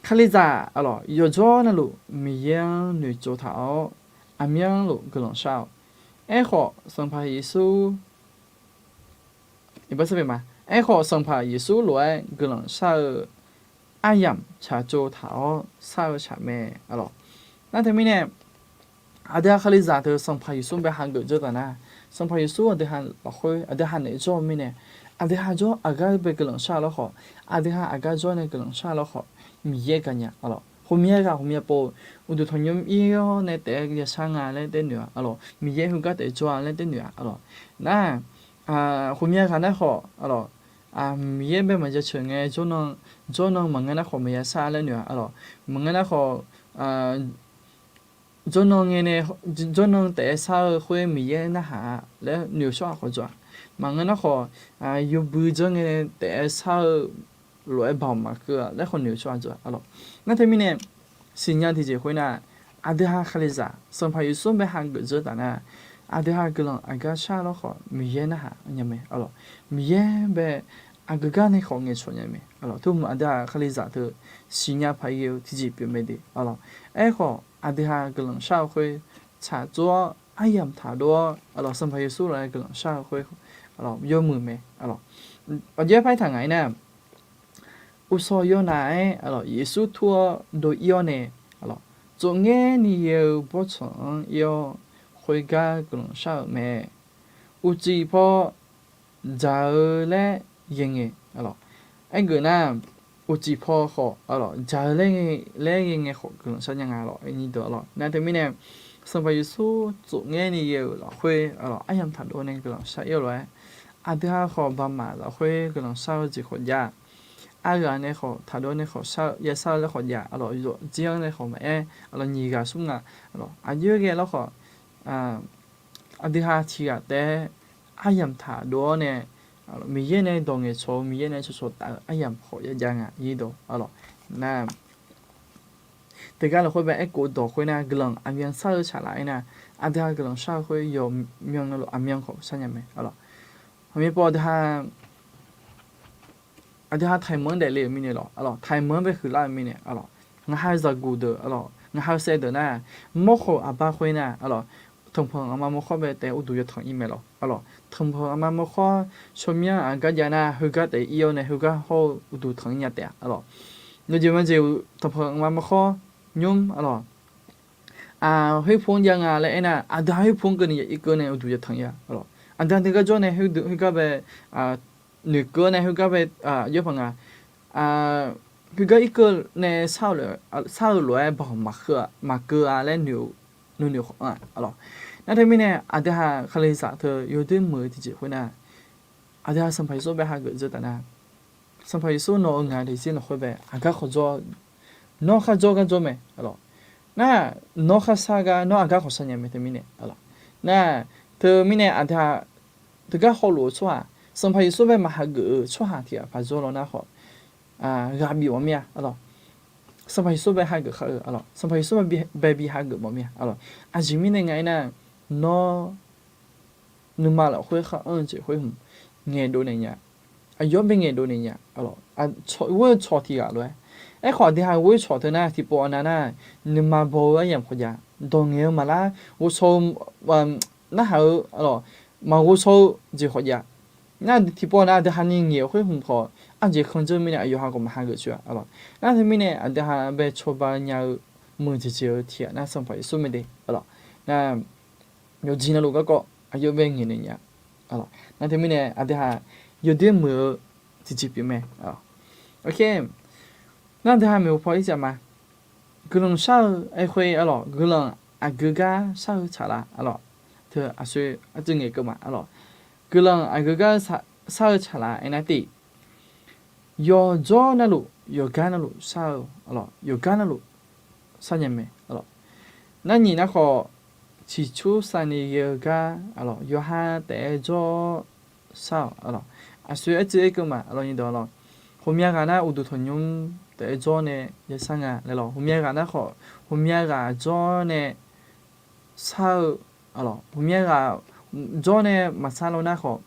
Kalizaq, aqlawq, yawqjawr navluf Miqyaer-anr noeqtsov taq-awr, aqmyanluf guiqlanq shar-awq. Aerkhawf Sanqpaq Yeqsur, iqbax sar ma, aerkhawf Sanqpaq Yeqsur lof-aer guiqlanq shar-eu aryamq tsaqtsov taq-awr shar-eu tsaq mae, aqlawq. Nar teumirnae, aqdui ha Kalizaq teu Sanqpaq Yeqsur bae hageuf dzeur taf nar, Sanqpaq Yeqsur aqdui ha lafkhoer aqdui ha naeq-aer jawr-eu mirnae, aqdui ha jawr aqgar bae guiqlanq shar lawr khawf, aqdui ha aqgar jawr nae guiqlanq shar lawr khawf, Miqyaer gaqnya, aqlawq. Ghawqmya ghaq ghawqmya pov, uqduq tanqnymr ir-awr nae taef-aer yashar nga laer taef-aer noeq-a, aqlawq. Miqyaer heugar taef-aer jawr-a laer taef-aer noeq-a, aqlawq. Nar, ghawqmya ghaq nar khawf, aqlawq, Miqyaer bae maqya ceuq ngae, jawrnan maqngeur nar khawf maqya shar laer noeq-a, aqlawq. Maqngeur nar khawf, jawrnan ngae nae, jawrnan taef-aer shar-eu khoer Miqyaer narhaq-a laer noeq-eu tsawrhaq khawf jawr-a. Maqngeur nar khawf, yawbui janr ngae nae taef-aer shar-eu lof-aer baoq maqkeuv-a laer khawf noeq-eu tsawrhaq jawr-a, aqlawq. Nar teumirnae, siqnya tiqjeq khoernar, aqdui ha Kalizaq Sanqpaq Yeqsur bae hageuf dzeur taf nar, aqdui ha guiqlanq aqgar shar lawr khawf Miqyaer narhaq nya mae, aqlawq. Miqyaer bae aqgeu gar nae khawf ngaeqcawq nya mae. Aqlawq, teu hmq aqdui-aq Kalizaq teu siqnya paq-ir ghae-eu tiqjeq pyeuf mae de. Aqlawq, aerkhawf aqdui-aq guiqlanq shar-eu khoer tsaqtsov-awr aryamq taqdov-awr, aqlawq, Sanqpaq Yeqsur lof-aer guiqlanq shar-eu khoer, aqlawq, yawmuiq mae. Aqlawq, aqjox-aer par taq ngaq-aer nar, uqshawq yawnaf-aer, aqlawq, Yeqsur tur-awr dov-ir-awr nae, aqlawq, tsofngaer ni ghae-eu bawrtsanq-anr ir-awr, khoergar guiqlanq shar-euq mae. Uqcif paw dzaq-eu laer ghae ngae, aqlawq, aergeuf nar, uqcif paw khawf, aqlawq, dzaq-eu laer ghae ngae khawf guiqlanq shar nya nga, aqlawq, aqnyir deuq, aqlawq. Nar teumirnae, Sanqpaq Yeqsur tsofngaer ni ghae-euq lafkhoer, aqlawq, aryamq taqdov nae guiqlanq shar-ir-eu lof-aer, aqdui-aq khawf baqmaf lafkhoer guiqlanq shar-eu jeq khawf jav, arghaq nae khawf taqdov nae khawf shar-eu, ya shar-eu laer khawf jav, aqlawq, yawqjir-anr nae khawf maqaer, aqlawq, nyiq ghaq smr ghaq, aqlawq, aqjox-aer ghae lawr khawf, aqdui-aq tiq ghaq taef-aer aryamq taqdov-awr nae, Miqyaer nae dawq ngaeqcawq-eu, Miqyaer nae cawqcawq taf-eu aryamq khawf ya jav nga, aqnyir deuq, aqlawq. Nar teugar lafkhoer bae aerkhof dawq khoer nar, guiqlanq aqmyan shar-eu tsaqlaf aernar, aqdui-aq guiqlanq shar-eu khoer yawqmyan navluf aqmyan khawf shar nya mae, aqlawq. Haqmya paw aqdui-aq, aqdui-aq taiq manq-anr daefle-euq mirnae lawq, aqlawq, taiq manq-anr bae huiqlar-euq mirnae, aqlawq, ngaq ha-eu zaqguq deuq, aqlawq, ngaq ha-eu saev deuq nar, mawrkhawf aqbar khoer nar, aqlawq, tanqpanq aqma mawrkhawr bae taef-aer uqduq yatanq-ir mae lawq, aqlawq. Tanqpanq aqma mawrkhawr tsawrmyanr aqgar jav nar, heugar taef-aer ir-awr nae heugar hawr-eu uqduq tanq-ir nya taef-a, aqlawq. Yawjeq majeq-euq tanqpanq aqma mawrkhawr nymr, aqlawq, khoerpu-anr jav nga laer aernar, aqdui-aq khoerpu-anr keuvni ya irkeuv nae uqduq yatanq-ir-a, aqlawq. Aqdui-aq teugar jawr nae heugar bae noeqkeuv-awr nae heugar bae, aqjox paq nga, heugar irkeuv nae shar-eu lof-aer bawq maqkeuv-a laer noeq-eu, noeqnoeq khawf-anr-aq, aqlawq. Nar teumirnae aqdui-aq Kalizaq teu yawdoer muiq-eu tiqjeq khoernar, aqdui-aq Sanqpaq Yeqsur bae hageuf dzeur taf nar, Sanqpaq Yeqsur nawq-eu ngaq daefzir lafkhoer bae aqgar khawf jawr, nawr kharjawr gar jawr mae, aqlawq. Nar, nawr kharshar gar nawr aqgar khawf shar nya mae teumirnae, aqlawq. Nar, teumirnae aqdui-aq teugar hawluf-eu tsawrhaq, Sanqpaq Yeqsur bae maqhageuf-eu tsawrhaq tiq ghaq paq jawr law nar khawf, ghaq bif mawf mir-a, aqlawq. Sanqpaq Yeqsur bae hageuf khar-eu, aqlawq, Sanqpaq Yeqsur bae bi hageuf mawf mir-a, aqlawq. Aqjeq mirnae nga aernar, nawr nuima lafkhoer khar anr-eu jeq khoer hmq ngaeqdov naeq nya. Aqyawf bae ngaeqdov naeq nya, aqlawq. Ghoer-eu cawq tiq ghaq lof-aer, aerkhawf aqdui-aq ghoer-eu cawq teu nar tiqpov aqnav nar, nuima baw-eu aryamq khawf jav, dawq ngaeq-eu maqlar, ghovshaw-eu narhaq-eu, aqlawq, maqghovshaw-eu jeq khawf jav. Nar tiqpov aqnav aqdui-aq ni ngaeq-eu khoer hmq khawf, arjeq kanr dzeur mirnae aqyawf ha khawf maqhageuf coer-a, aqlawq. Nar teumirnae aqdui-aq bae cawba nya-eu muiq jeq jeq-eu tiq ghaq nar Sanqpaq Yeqsur mae de, aqlawq. Nar yawqjeq navluf garkawv aqyawf bae ngaeqnaeq nya, aqlawq. Nar teumirnae aqdui-aq yawdoer muiq-eu tiqjeq pyeuf mae, aqlawq. Nar aqdui-aq maeqhu paw ircaf ma, guiqlanq shar-eu aerkhoer, aqlawq, guiqlanq aqgeu gar shar-eu tsaqlaf, aqlawq, teu aqsoe aqdui ngaeqkeuv ma, aqlawq. Guiqlanq aqgeu gar shar-eu tsaqlaf aernar tiv, yawqjawr navluf yawqgar navluf shar-eu, aqlawq, yawqgar navluf shar nya mae, aqlawq. Nar nyiq nar khawf, ciqcur shavni ghae-eu gar, aqlawq, yawqha taef-aer jawr-awr shar-awq, aqlawq. Aqsoe aqdui aerkeuv ma, aqlawq, nyiq dawq, aqlawq. Ghawqmya ghaq nar uqduq tanqnymr taef-aer jawr nae ya shar nga laer lawq. Ghawqmya ghaq nar khawf ghawqmya ghaq jawr nae shar-eu, aqlawq, ghawqmya ghaq jawr nae maqshar law nar khawf,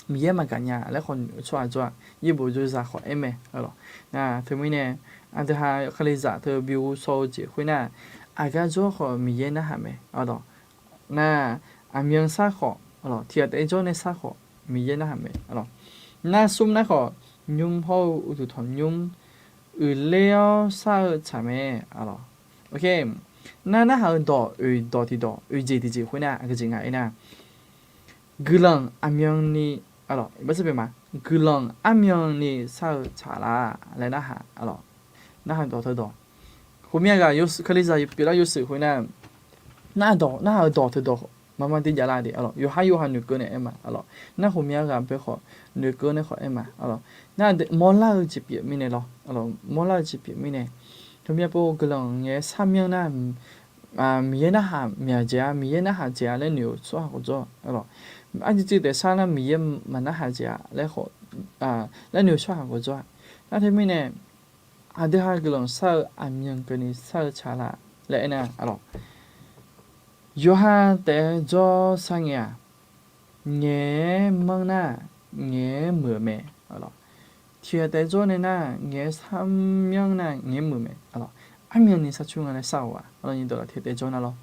Miqyaer maqgaq nya laer khawf noeq-eu tsawrhaq jawr-a. Yaerbof jawrzaq khawf aer mae, aqlawq. Nar teumirnae aqdui-aq Kalizaq teu bi ghovshaw-eu jeq khoer nar, aqgar jawr khawf Miqyaer narhaq mae, aqlawq. Nar aqmyan shar khawf, aqlawq, tiq ghaq taef-aer jawr nae shar khawf Miqyaer narhaq mae, aqlawq. Nar smr nar khawf, nymr hawr-eu uqduq tanqnymr uiqler-awr shar-eu tsaq mae, aqlawq. Nar narhaq-eu dawq oeq dawq tiq dawq oeq jeq tiq jeq khoer nar aqgeu jeq nga aernar, guiqlanq aqmyanni, aqlawq, guiqlanq armyanni shar-eu tsaqlaf laer narhaq, aqlawq, narhaq dawq teudawq. Ghawqmya ghaq Kalizaq pyeuflar yawshuif khoer nar, narhaq-eu dawq teudawq maqma dir javlar de, aqlawq, yawqhar yawqha noeqkeuv nae aer ma, aqlawq. Nar ghawqmya ghaq bae khawf noeqkeuv nae khawf aer ma, aqlawq. Nar mawrlar-eu jeq pyeuf mirnae lawr, aqlawq, mawrlar-eu jeq pyeuf mirnae, ghawqmya paw guiqlanq ngae sharmyanr nar, Miqyaer narhaq myaq jeq-a, Miqyaer narhaq jeq-a laer noeq-eu tsawrhaq khawf jawr, aqlawq. Arcuiv cuiv taef shar nar Miqyaer maqnarhaq jeq-a laer khawf, laer noeq-eu tsawrhaq khawf jawr-a. Nar teumirnae aqdui-aq guiqlanq shar-eu aqmyan keuvni shar-eu tsaqlaf laer aernar, aqlawq, yawqha taef-aer jawr shar ngae-aq, ngaeq-aer manr nar, ngaeq-aer muiq-eu mae. Tiqghaq taef jawr nae nar, ngaeq-aer sarmyanr nar ngaeq-aer muiq mae. Armyanni sarcoer nga laer shar-awq-aq, tiqghaq taef jawr nar lawr.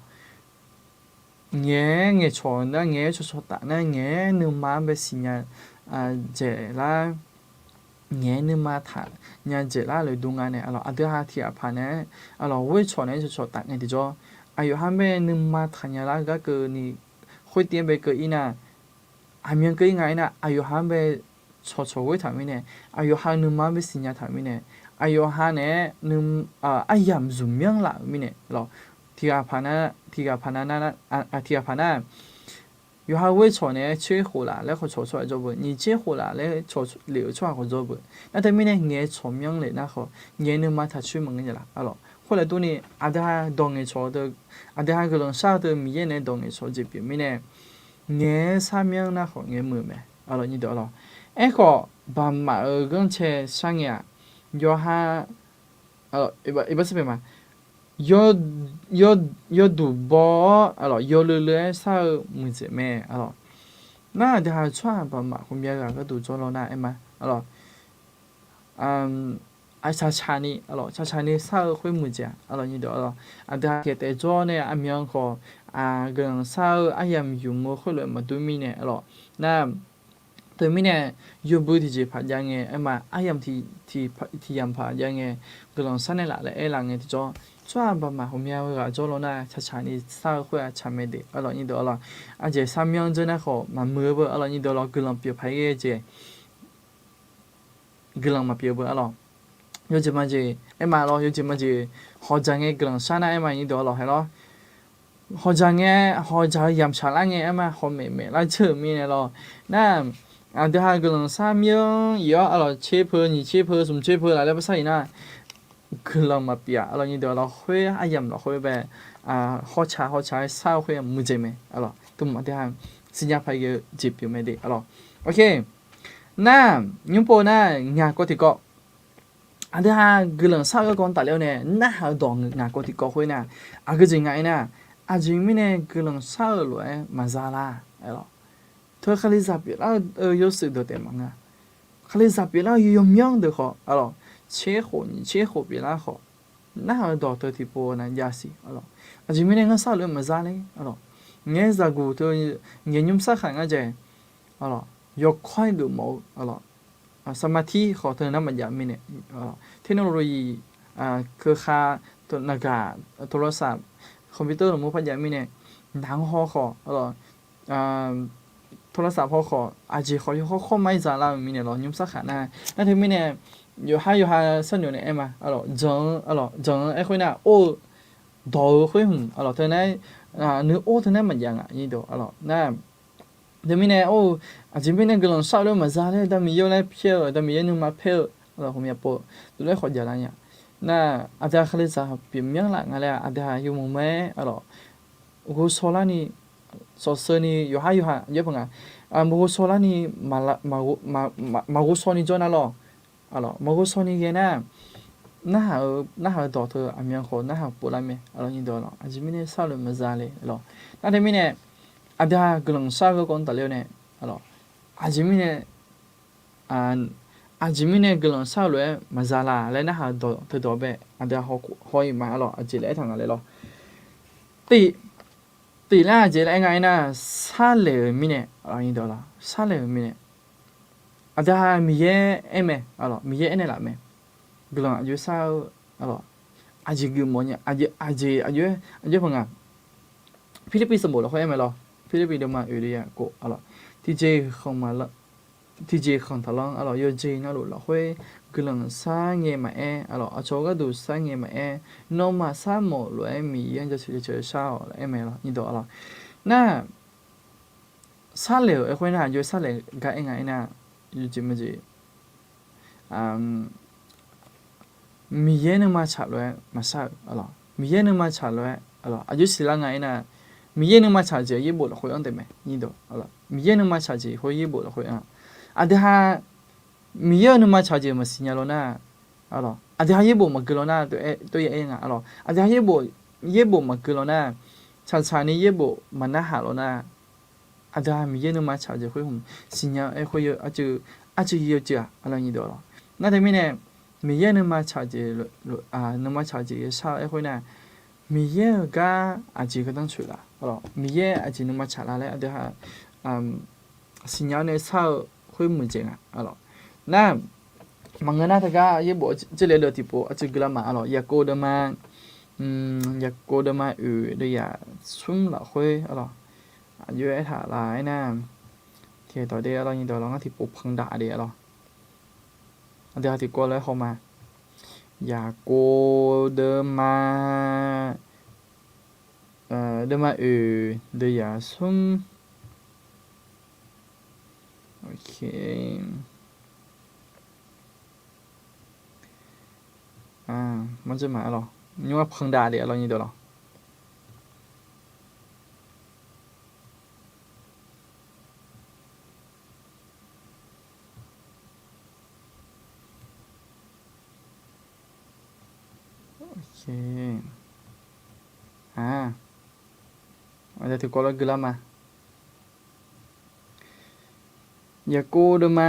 Ngaeq-aer ngaeqcawq nar, ngaeq-aer cawqcawq taf nar, ngaeq-aer nuima-anr bae siqnya dzaeqlar, ngaeq-aer nuima taqnya dzaeqlar loeqdov nga nae, aqdui ha tiqghaq paq nae, aqlawq ghoer cawq naeq-aer cawqcawq taf ngae tiqjawr, aqyawf ha-anr bae nuima taqnya lar gar keuvni khoertiv-anr bae keuv-ir nar, aqmyan keuv-ir nga aernar, aqyawf ha-anr bae cawqcawq ghoer taq-euq mirnae, aqyawf ha-eu nuima-anr bae siqnya taq-euq mirnae, aqyawf ha naeq-aer aryamq zmqmyanr laf-euq mirnae lawr. Tiqghaq paq nar, tiqghaq paq nar, tiqghaq paq nar, yawqha ghoer cawq naeq-aer tser khof laf laer khawf cawq-eu tsawrhaq jawr beu, nyiq tser khof laf laer cawq lef-euq tsawrhaq khawf jawr beu. Nar teumirnae ngaeq-aer cawqmyanr lef nar khawf, ngaeq-aer nuima taqcoer maqngeur nya laf. Aqlawq khoerlof durni, aqdui ha dawq ngaeqcawq-eu, aqdui ha guiqlanq shar-eu teu Miqyaer naeq-aer dawq ngaeqcawq jeq pyeuf mirnae, ngaeq-aer sarmyanr nar khawf ngaeq-aer muiq-eu mae. Aqlawq nyiq deuq aqlawq. Aerkhawf, baqmaf-euq ghanrcae sharngae-aq, yawqha, iqbax sar paeq ma, yawduq baw-awr aqlawq yawleu leu-aer shar-eu muiqdzaeq mae. Aqlawq, nar aqdui ha tsawrhaq baqmaf ghawqmya ghaq gharduq jawr law nar aer ma. Aqlawq, aqcaqcaq ni, aqlawq caqcaq ni shar-eu khoer muiqdzaeq-a. Aqlawq nyiq deuq aqlawq, aqdui ha tiqghaq taef jawr nae aqmyan khawf, guiqlanq shar-eu aryamq yufmq-eu khoerlof-aer maqdur mirnae aqlawq. Nar teumirnae, yawbui tiqjeq paq jav ngae aer ma, aryamq tiq yamq paq jav ngae, guiqlanq shar naeq laf laer aer laf ngae tiqjawr, tsawrhaq baqmaf ghawqmya ghaq jawr law nar caqcaq ni shar-eu khoer-aq tsaq mae de. Aqlawq nyiq deuq aqlawq, aqjeq sarmyanr dzeur nar khawf maqmuiq-eu beu. Aqlawq nyiq deuq aqlawq, guiqlanq pyeuf paq-aer ghae jeq guiqlanq maqpyeuf-eu beu aqlawq. Yawjeq majeq aer ma lawr, yawjeq majeq hawqdzaq ngae guiqlanq shar nar aer ma nyiq deuq aqlawq hae lawr. Hawqdzaq ngae, hawqdzaq-eu yamq shaq lar ngae aer ma, hawmaeq maeq lar dzeur-euq mirnae lawr. Nar aqdui ha guiqlanq sarmyanr-ir-awr aqlawq tser peu nyiq tser peu smq tser peu laf laer barsar-iq nar, guiqlanq maqpyeuf-aq. Aqlawq nyiq deuq aqlawq khoer aryamq lafkhoer bae, hawtsaq hawtsaq-aer shar-eu khoer muiqdzaeq mae. Aqlawq tmq aqdui ha siqnya paq-aer ghae-eu jeq pyeuf mae de aqlawq. Nar nymr pov nar ngaq kawv tiqkawv, aqdui ha guiqlanq shar-eu garkawv tafler-awr nae narhaq-eu dawq ngaq kawv tiqkawv khoer nar, aqgeu jeq nga aernar, aqjeq mirnae guiqlanq shar-euq lof-aer maqza lar. Teu kalizaq pyeuflar-eu yawshuif dawqtaef maqnga. Kalizaq pyeuflar-eu yawmyanr deuq khawf aqlawq, tser khof nyiq tser khof pyeuflar khawf, narhaq-eu dawq teu tiqpov nav jav siq aqlawq. Aqjeq mirnae ngar shar-eu lof-aer maqza ler aqlawq. Ngaeq-aer zaqguq teu ngaeq nymr sarkhaq ngar jae aqlawq, yawkawr-aer geufmawf-eu aqlawq, สมาธิ khawf teu nar maqjav mirnae, technology, keuvkhav, naqgaq, โทรศัพท์, computer lafmur par jav mirnae, naq-anr haw khawf aqlawq, โทรศัพท์ haw khawf aqjeq khawf yawkawr kawr ma-aer za lar-eu mirnae lawq nymr sarkhaq nar. Nar teumirnae, yawqhar yawqha sharnoeq naeq aer ma aqlawq, jan-eu aqlawq jan-eu aer khoer nar or-eu dawq-eu khoer hmq aqlawq teu nar, nuior teu nar maqjav nga nyiq dawq aqlawq nar. Teumirnae or-eu, aqjeq mirnae guiqlanq shar-eu lof-aer maqza ler, da Miqyaer laer pyaer-eu, da Miqyaer nuima paer-eu aqlawq ghawqmya pov dovler khawf javlar nya. Nar aqdui ha kalizaq pyeufmyanr laf nga laer aqdui ha yawmuiq ma-aer aqlawq ghovshaw larni, sawqsheuvni yawqhar yawqha aqjox paq nga, ghovshaw larni maqghovshaw ni jawr nar lawq. Aqlawq maqghovshaw ni ghae nar, narhaq-eu dawq teu aqmyan khawf narhaq pov lar mae aqlawq nyiq dawq aqlawq. Aqjeq mirnae shar-eu lof-aer maqza le lawq. Nar teumirnae, aqdui ha guiqlanq shar-eu garkawv tafler-awr nae aqlawq, aqjeq mirnae aqjeq mirnae guiqlanq shar-eu lof-aer maqza la laer narhaq-eu dawq teu dawq bae aqdui ha haw-ir ma aqlawq. Aqjeq laer aertaq nga laer lawr. Tif, tif lar aqjeq laer aer nga aernar, sarlaeq-euq mirnae, sharlaeq-euq mirnae, aqdui ha Miqyaer aer mae, Miqyaer aernaeq laf mae. Guiqlanq aqjox shar-eu, aqjeq geufmawf nya, aqjeq aqjox, aqjox paq nga. Pirlirpiv sanqbof lafkhoer aer mae lawr. Pirlirpiv deuvma oeq le ya kov aqlawq, tiqjeq khanq taqlanr aqlawq, yawqjeq navluf lafkhoer guiqlanq shar ngae maqaer aqlawq, aqcawq gharduq shar ngae maqaer, nawmaf sharmawf lof-aer Miqyaer-anr jaceuq jaceuq shar-awq laer aer mae lawr nyiq dawq aqlawq. Nar sharlaeq-euq aerkhoer nar aqjox sharlaeq gar aer nga aernar, yawjeq majeq Miqyaer nuima tsaq lof-aer maqshar-euq aqlawq, Miqyaer nuima tsaq lof-aer aqlawq, aqjox siqlar nga aernar, Miqyaer nuima tsaq jeq yaerbof lafkhoer anr taef mae nyiq dawq aqlawq. Miqyaer nuima tsaq jeq khoer yaerbof lafkhoer anr, aqdui ha Miqyaer-euq nuima tsaq jeq maqsiq nya law nar, aqlawq aqdui ha yaerbof maqgeu law nar, tov ya aer nga aqlawq, aqdui ha yaerbof, yaerbof maqgeu law nar, tsaqtsaq ni yaerbof maqnarhaq law nar, aqdui-aq Miqyaer nuima tsaq-eu jeq khoer hmq siqnya-eu aer khoer yawceuv, arcuiv yawceuv-aq arlawr nyiq dawq lawr. Nar teumirnae Miqyaer nuima tsaq-eu jeq, nuima tsaq-eu jeq yawshar-eu aer khoer nar, Miqyaer-euq gar aqjeq gardanr coeq laf, Miqyaer aqjeq nuima tsaq laf laer aqdui-aq siqnya-awr nae shar-eu khoer muiqdzaeq nga. Nar maqngeur nar teugar yaerbof jeq laer deuv tiqpov arcuiv guilar ma arlawr. Yaqkov deuvma, Yaqkov deuvma oeq deuv yaq smr lafkhoer arlawr, aqjox aertaq laf aernar, tiqdawq de arlawr nyiq dawq lawr ngar tiqpov panq daq de arlawr. Aqdui-aq tiqkawv lof-aer haw ma. Yaqkov deuvma, deuvma oeq deuv yaq smr. Mawrdzeur ma arlawr, nymr-aer panq daq de arlawr nyiq dawq lawr. Aqdui tiqkawv lof-aer guilar ma. Yaqkov deuvma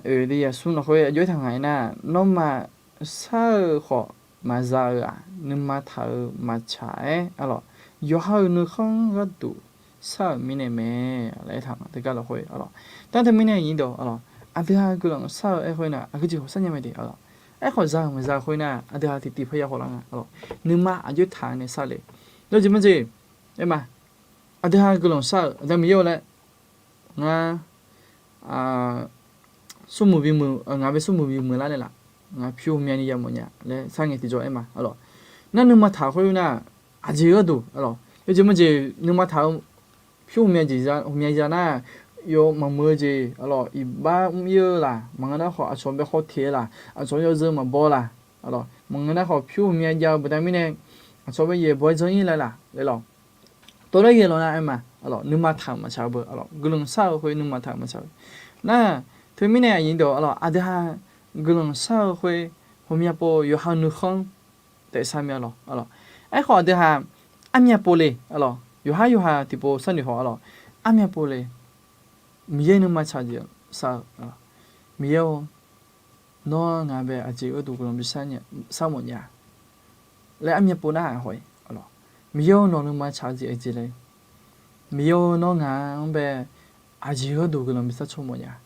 oeq deuv yaq smr lafkhoer aqjox aertaq nga aernar, nawmaf shar-eu khawf maqza-eu-aq, nuima taq-eu maqtsaq-aer arlawr, yawqha-euq nuikhanr gharduq shar-euq mirnae mae laer aertaq nga teugar lafkhoer arlawr. Nar teumirnae nyiq dawq arlawr, aqdui-aq guiqlanq shar-eu aer khoer nar aqgeu jeq khawf sharnya mae de arlawr. Aerkhawf za-euq maqza-eu khoer nar aqdui-aq tiqtiv parya khawf lar nga arlawr. Nuima aqjox taq-eu nae shar le. Yawjeq maqjeq aer ma. Aqdui-aq guiqlanq shar-euq aqda Miqyaer-eu laer, ngar smrmuiq bimuiq, ngaq bae smrmuiq bimuiq lar naeqlaf, ngaq pyur ghawqmyani yamawf nya laer sharngae tiqjawr aer ma arlawr. Nar nuima taq khoer nar aqjeq gharduq arlawr, yawjeq maqjeq nuima taq-eu pyur ghawqmya jeq, ghawqmya ya nar, yawf maqmuiq-eu jeq arlawr, iqbax mr-ir-eu laf, maqngeur nar khawf aqcawq bae khawf teq-eu laf, aqcawq yawzeu maqbaw laf arlawr, maqngeur nar khawf pyur ghawqmya jav-eu baqda mirnae, aqcawq bae yaeq baw-aer dzanr-ir laer laf laer lawr. Tawvlaer yaeq lawq nar aer ma arlawr, nuima taq-euq maqtsaq-eu beu arlawr, guiqlanq shar-eu khoer nuima taq-euq maqtsaq-eu. Nar teumirnae aqnyir dawq arlawr, aqdui-aq guiqlanq shar-eu khoer ghawqmya pov yawqha nuikhanr taef shar mya lawr arlawr. Aerkhawf aqdui-aq armya pov le arlawr, yawqhar yawqha tiqpov sharnoeq haw arlawr, armya pov le. Miqyaer nuima tsaq jeq shar-eu, Miqyaer-or, nawr ngaq bae aqjeq gharduq guiqlanq bi shar mawf nya laer armya pov narhaq haw-ir arlawr. Miqyaer-or, nawq nuima tsaq-eu jeq aqjeq le. Miqyaer-or, nawr ngaq-anr bae aqjeq gharduq guiqlanq bi shar caw mawf nya.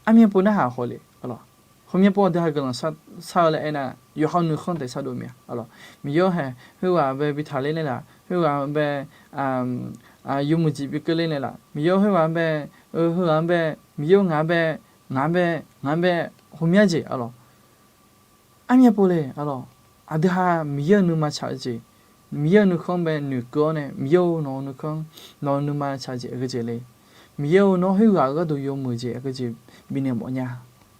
Armya pov narhaq haw le arlawr. Ghawqmya pov aqdui-aq guiqlanq shar-eu laer aernar, yawqha nuikhanr taef shardov mya arlawr. Miqyaer-or, hae khoerghaq bae bi taqler naeqlaf, khoerghaq bae yawmuiq jeq bi keuvler naeqlaf, Miqyaer-or, khoerghaq-anr bae, khoerghaq-anr bae, Miqyaer-or, ngaq-anr bae, ngaq-anr bae, ngaq-anr bae ghawqmya jeq arlawr. Armya pov le arlawr. Aqdui-aq Miqyaer-euq nuima tsaq-eu jeq, Miqyaer-euq nuikhanr bae noeqkeuv-awr nae, Miqyaer-or, nawq-eu nuikhanr, nawq-eu nuima tsaq jeq aqgeu jeq le. Miqyaer-or, nawr khoerghaq-eu gharduq yawmuiq jeq aqgeu jeq bifnaeq mawf nya.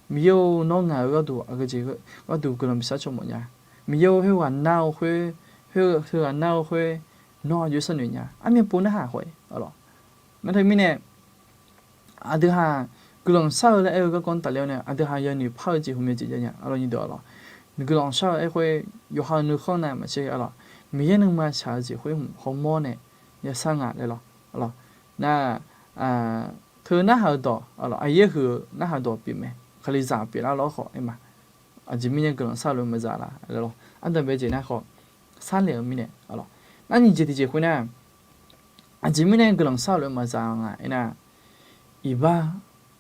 Miqyaer-or, nawr ngaq-eu gharduq aqgeu jeq gharduq guiqlanq bi shar caw mawf nya. Miqyaer-or, khoerghaq nar-eu khoer, khoerghaq nar-eu khoer, nawr aqjox sharnoeq nya. Armya pov narhaq haw-ir arlawr. Nar teumirnae aqdui-aq guiqlanq shar-eu laer aer-eu garkawv-anr tafler-awr nae, aqdui-aq yawnoeq par-eu jeq ghawqmya jeq jav nya arlawr nyiq dawq arlawr. Guiqlanq shar-eu aer khoer yawqha-eu nuikhanr nav maqtser arlawr. Miqyaer nuima tsaq-eu jeq khoer hmq hawmawr nae yashar nga laer lawr arlawr. Nar teu narhaq-eu dawq arlawr, aqyaer huiq-eu narhaq dawq pyeuf mae, Kalizaq pyeuflar lawr khawf aer ma. Aqjeq mirnae guiqlanq shar-eu lof-aer maqza laf laer lawr. Ardanqbae jeq nar khawf sharlaeq-eu mirnae arlawr. Nar nyiq jeq tiqjeq khoer nar, aqjeq mirnae guiqlanq shar-eu lof-aer maqza nga aernar, iqbax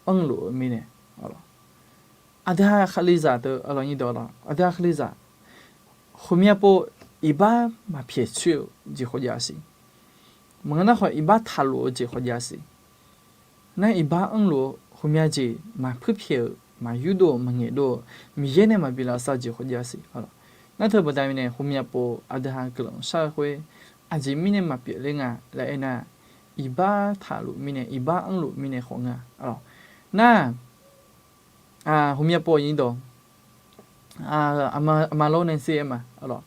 anrluf-eu mirnae arlawr. Aqdui-aq Kalizaq teu arlawr nyiq dawq lawr, aqdui-aq Kalizaq ghawqmya pov iqbax maqpyaeq coer-eu jeq khawf jav siq. Maqngeur nar khawf iqbax taqluf-eu jeq khawf jav siq. Nar iqbax anrluf-eu ghawqmya jeq maqpuir pyaeq-euq maqyurdov-eu maqngaeqdov-eu Miqyaer nae maqbi lavsav-eu jeq khawf jav siq arlawr. Nar teu baqda mirnae ghawqmya pov aqdui-aq guiqlanq shar-eu khoer aqjeq mirnae maqpyeuf ler nga laer aernar, iqbax taqluf mirnae iqbax anrluf mirnae khawf nga arlawr. Nar ghawqmya pov aqnyir dawq aqma lawr nae sher aer ma arlawr.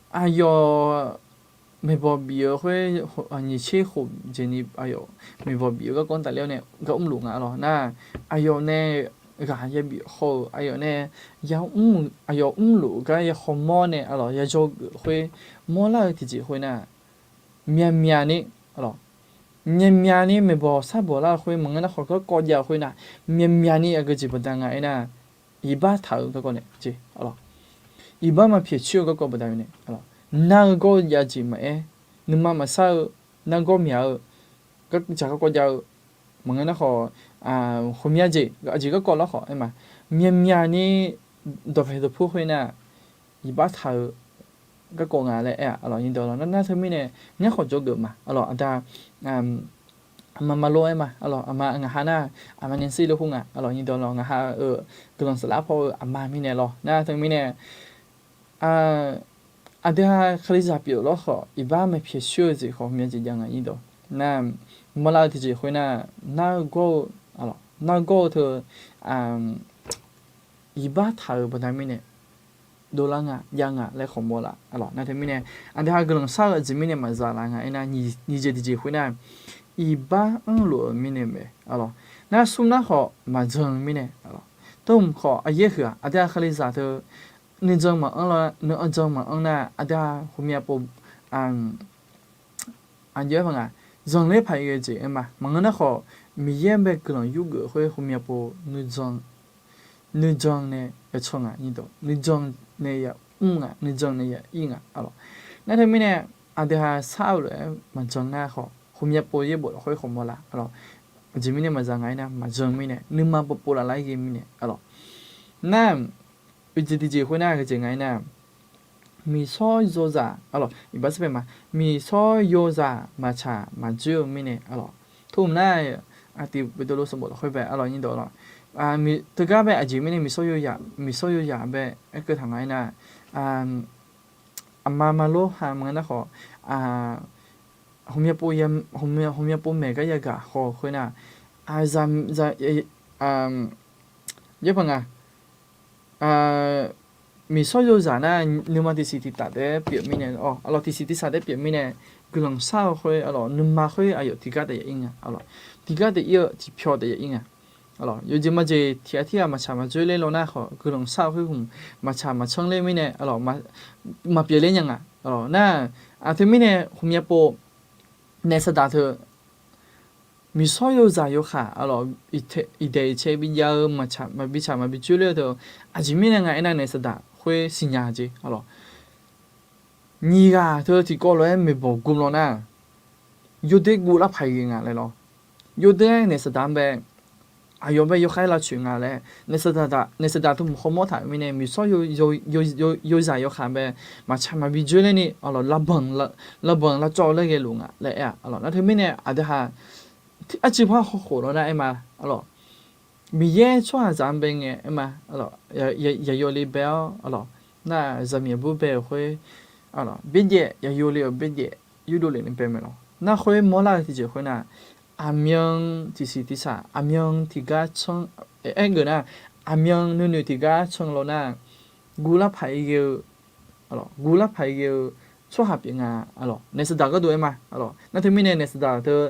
Aqyawf maeqbawq bif-eu khoer nyiq tser khof jeq ni aqyawf maeqbawq bif-eu garkawv-anr tafler-awr nae gar mrluf nga arlawr. Nar aqyawf nae ghaq yabif haw-euq aqyawf nae aqyawf mrluf gar ya hawmawr nae arlawr, yajawr geuf khoer mawrlar-eu tiqjeq khoer nar, myaqmyaq ni arlawr, myavmyavni maeqbawq sarbawq lar-eu khoer maqngeur nar khawf garkawv jav-eu khoer nar, myavmyavni aqgeujeq baqda nga aernar, iqbax taq-eu garkawv nae jeq, iqbax maqpyaeq coer-eu garkawv baqda mirnae, nar-eu gawr-eu jav jeq maqaer, nuima maqsar-eu, nargawr myaq-eu, dzaq garkawv jav-eu, maqngeur nar khawf, ghawqmya jeq aqjeq garkawv lar khawf aer ma, myavmyavni dawqpae dawqpur khoer nar, iqbax taq-eu garkawv nga laer aer-aq, aqlawq nyiqdawq lawq. Nar nar teumirnae ngar khawf jawrgeuf ma, aqlawq aqda aqma Marlo aer ma, aqlawq aqma ngaq ha nar, aqma Nancy lor khoer nga, aqlawq nyiqdawq lawq, ngaq ha-euq guiqlanq saflar paw-eu aqma mirnae lawr. Nar teumirnae aqdui ha Kalizaq pyeuf lawr khawf, iqbax maqpyaeq coer-eu jeq khawf ghawqmya jeq jav nga nyiqdawq. Nar mawrlar-eu tiqjeq khoer nar, nar-eu gawr-eu, nar-eu gawr-eu teu iqbax taq-euq baqda mirnae dovlar nga jav nga laer khawf mawrlar, aqlawq nar teumirnae aqdui ha guiqlanq shar-eu aqjeq mirnae maqzaq laf nga aernar, nyiq jeq tiqjeq khoer nar, iqbax anrluf-eu mirnae mae, aqlawq nar smr nar khawf maqjan-eu mirnae, aqlawq tawrhmq khawf aqyaer huiq-aq, aqdui ha Kalizaq teu nuijan maqanr lar, nuijan maqanr nar, aqdui ha ghawqmya pov aqjeq-aer paq nga, zanqler paq-aer ghae jeq aer ma. Maqngeur nar khawf, Miqyaer bae guiqlanq yurgeuf khoer ghawqmya pov nuijan nae yacan nga nyiqdawq, nuijan nae yamr nga, nuijan nae ya'ir nga, aqlawq nar teumirnae aqdui ha shar-eu lof-aer maqjan nar khawf, ghawqmya pov yaerbof lafkhoer khawf mawrlar, aqlawq aqjeq mirnae maqzaq nga aernar, maqjan mirnae nuima povpov laflar ghae mirnae, aqlawq nar uiqjeq tiqjeq khoer nar ghae jeq nga aernar, miqshawr yozaq, aqlawq iqbax sar pae ma, miqshawr yozaq maqtsaq maqdzoer-eu mirnae, aqlawq tawrhmq nar, aqtiv Beqtuvluv sanqbof lafkhoer bae, aqlawq nyiqdawq lawq, teugar bae aqjeq mirnae miqshawr yozaq, miqshawr yozaq bae aerkeuv taq nga aernar, aqma Marlo ha maqngeur nar khawf, ghawqmya pov, ghawqmya pov maeq gar yagaq haw khoer nar, aqzaq, yaerpaq nga, miqshawr yozaq nar nuima tiqsiq tiqtaf taef-aer pyeuf mirnae, aqlawq tiqsiq tiqsaq taef-aer pyeuf mirnae, guiqlanq shar-eu khoer, aqlawq nuima khoer aqyawf tiqgar taef ya'ir nga, aqlawq tiqgar taef ir-eu tiqpyaw taef ya'ir nga, aqlawq yawjeq majeq tiq ghaq tir ghaq maqtsaq maqdzoer ler law nar khawf, guiqlanq shar-eu khoer hmq maqtsaq maqcanr ler mirnae, aqlawq maqpyeuf ler nya nga, aqlawq nar, teumirnae ghawqmya pov naef saqdaq teu miqshawr yozaq yawkhaq, aqlawq iqdaeq iqcae bijav-eu maqtsaq maqbi tsaq maqbi dzoer ler-eu teu, aqjeq mirnae nga aernar naef saqdaq khoer siqnya jeq, aqlawq nyiq ghaq teu tiqkawv lof-aer maeqbawq gmq law nar, yawdoer guv lar paq ghae nga laer lawr. Yawdoer-aer naef saqdaq-anr bae, aqyawf bae yawkhaer lavtsoeq nga laer, naef saqdaq teu hmq hawmawr taq-euq mirnae, miqshawr yozaq yawkhaq bae maqtsaq maqbi dzoer ler ni, aqlawq lavbanq lavcawv laer ghae luf nga laer aer-aq, aqlawq nar teumirnae aqdui ha arcuiv par hawkhof law nar aer ma, aqlawq Miqyaer tsawrhaqzaq-anr bae ngae aer ma, aqlawq yaqyawf le bae-awr, aqlawq nar zaqmiq aqbur bae-euq khoer, aqlawq byaerdzaeq yaqyawf le-euq byaerdzaeq yurdov lef ni bae mae lawr. Nar khoer mawrlar-eu tiqjeq khoer nar, aqmyan tiqsiq tiqsaq aqmyan tiqgar canr, aergeuf nar, aqmyan nuinoeq tiqgar canr law nar, guv lar paq-ir ghae-eu, guv lar paq-ir ghae-eu tsawrhaq pyeuf nga, aqlawq naef saqdaq gharduq aer ma, aqlawq nar teumirnae naef saqdaq teu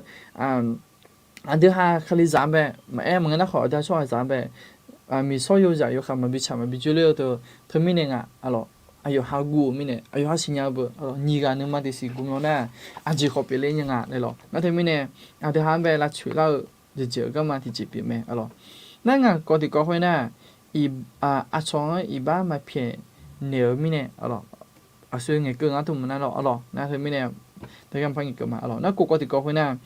aqdui ha Kalizaq-anr bae maqaer, maqngeur nar khawf aqdui ha tsawrhaqzaq-anr bae miqshawr yozaq yawkhaq maqbi tsaq maqbi dzoer ler-eu teu, teumirnae nga, aqlawq aqyawf ha guv-eu mirnae, aqyawf ha siqnya-eu beu, aqlawq nyiq ghaq nuima tiqsiq gmq law nar, aqjeq khawf pyeufler nya nga laer lawr. Nar teumirnae aqdui ha-anr bae lavtsoeq lar-eu jeqjeq-eu garma tiqjeq pyeuf mae, aqlawq nar ngaq kawv tiqkawv khoer nar, aqcawq-anr iqbax maqpyaeq naeq-eu mirnae, aqlawq aqsur ngaeqkeuv ngar tmq nar lawr, aqlawq nar teumirnae teugar maqpar ngaeqkeuv ma, aqlawq nar kawv kawv tiqkawv khoer nar,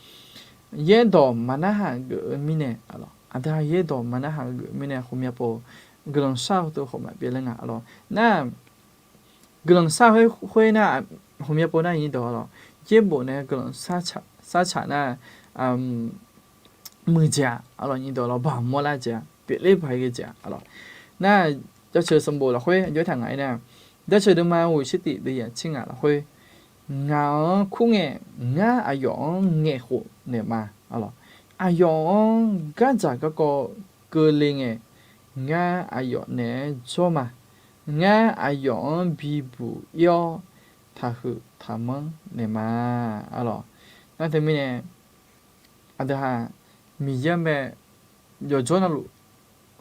yaerdawq maqnarhaq geuf-eu mirnae, aqlawq aqdui ha yaerdawq maqnarhaq geuf-eu mirnae ghawqmya pov guiqlanq shar-eu teu khawf maqpyeuf ler nga, aqlawq nar guiqlanq shar khoer nar, ghawqmya pov nar nyiqdawq, aqlawq yaerbof nae guiqlanq shar tsaq nar, muiqdzaeq-aq, aqlawq nyiqdawq lawq baq mawrlar dzaeq-a, pyeufler baq-ir ghae dzaeq-a, aqlawq nar jaceuq sanqbof lafkhoer aqjox-aer taq ngaq-aer nar, jaceuq deuvma ghoeq tser tif deuvyaq tser ngaq lafkhoer, ngaq-anr kur ngae, ngar aqyawf-anr ngaeqkhof naeq ma, aqlawq aqyawf-anr gardzaq garkawv keuvle ngae, ngar aqyawf naeq-aer jawr ma. Ngar aqyawf-anr bibuq ir-awr, taqhuiq taqmanr naeq ma, aqlawq nar teumirnae aqdui ha Miqyaer-anr bae yawqjawr navluf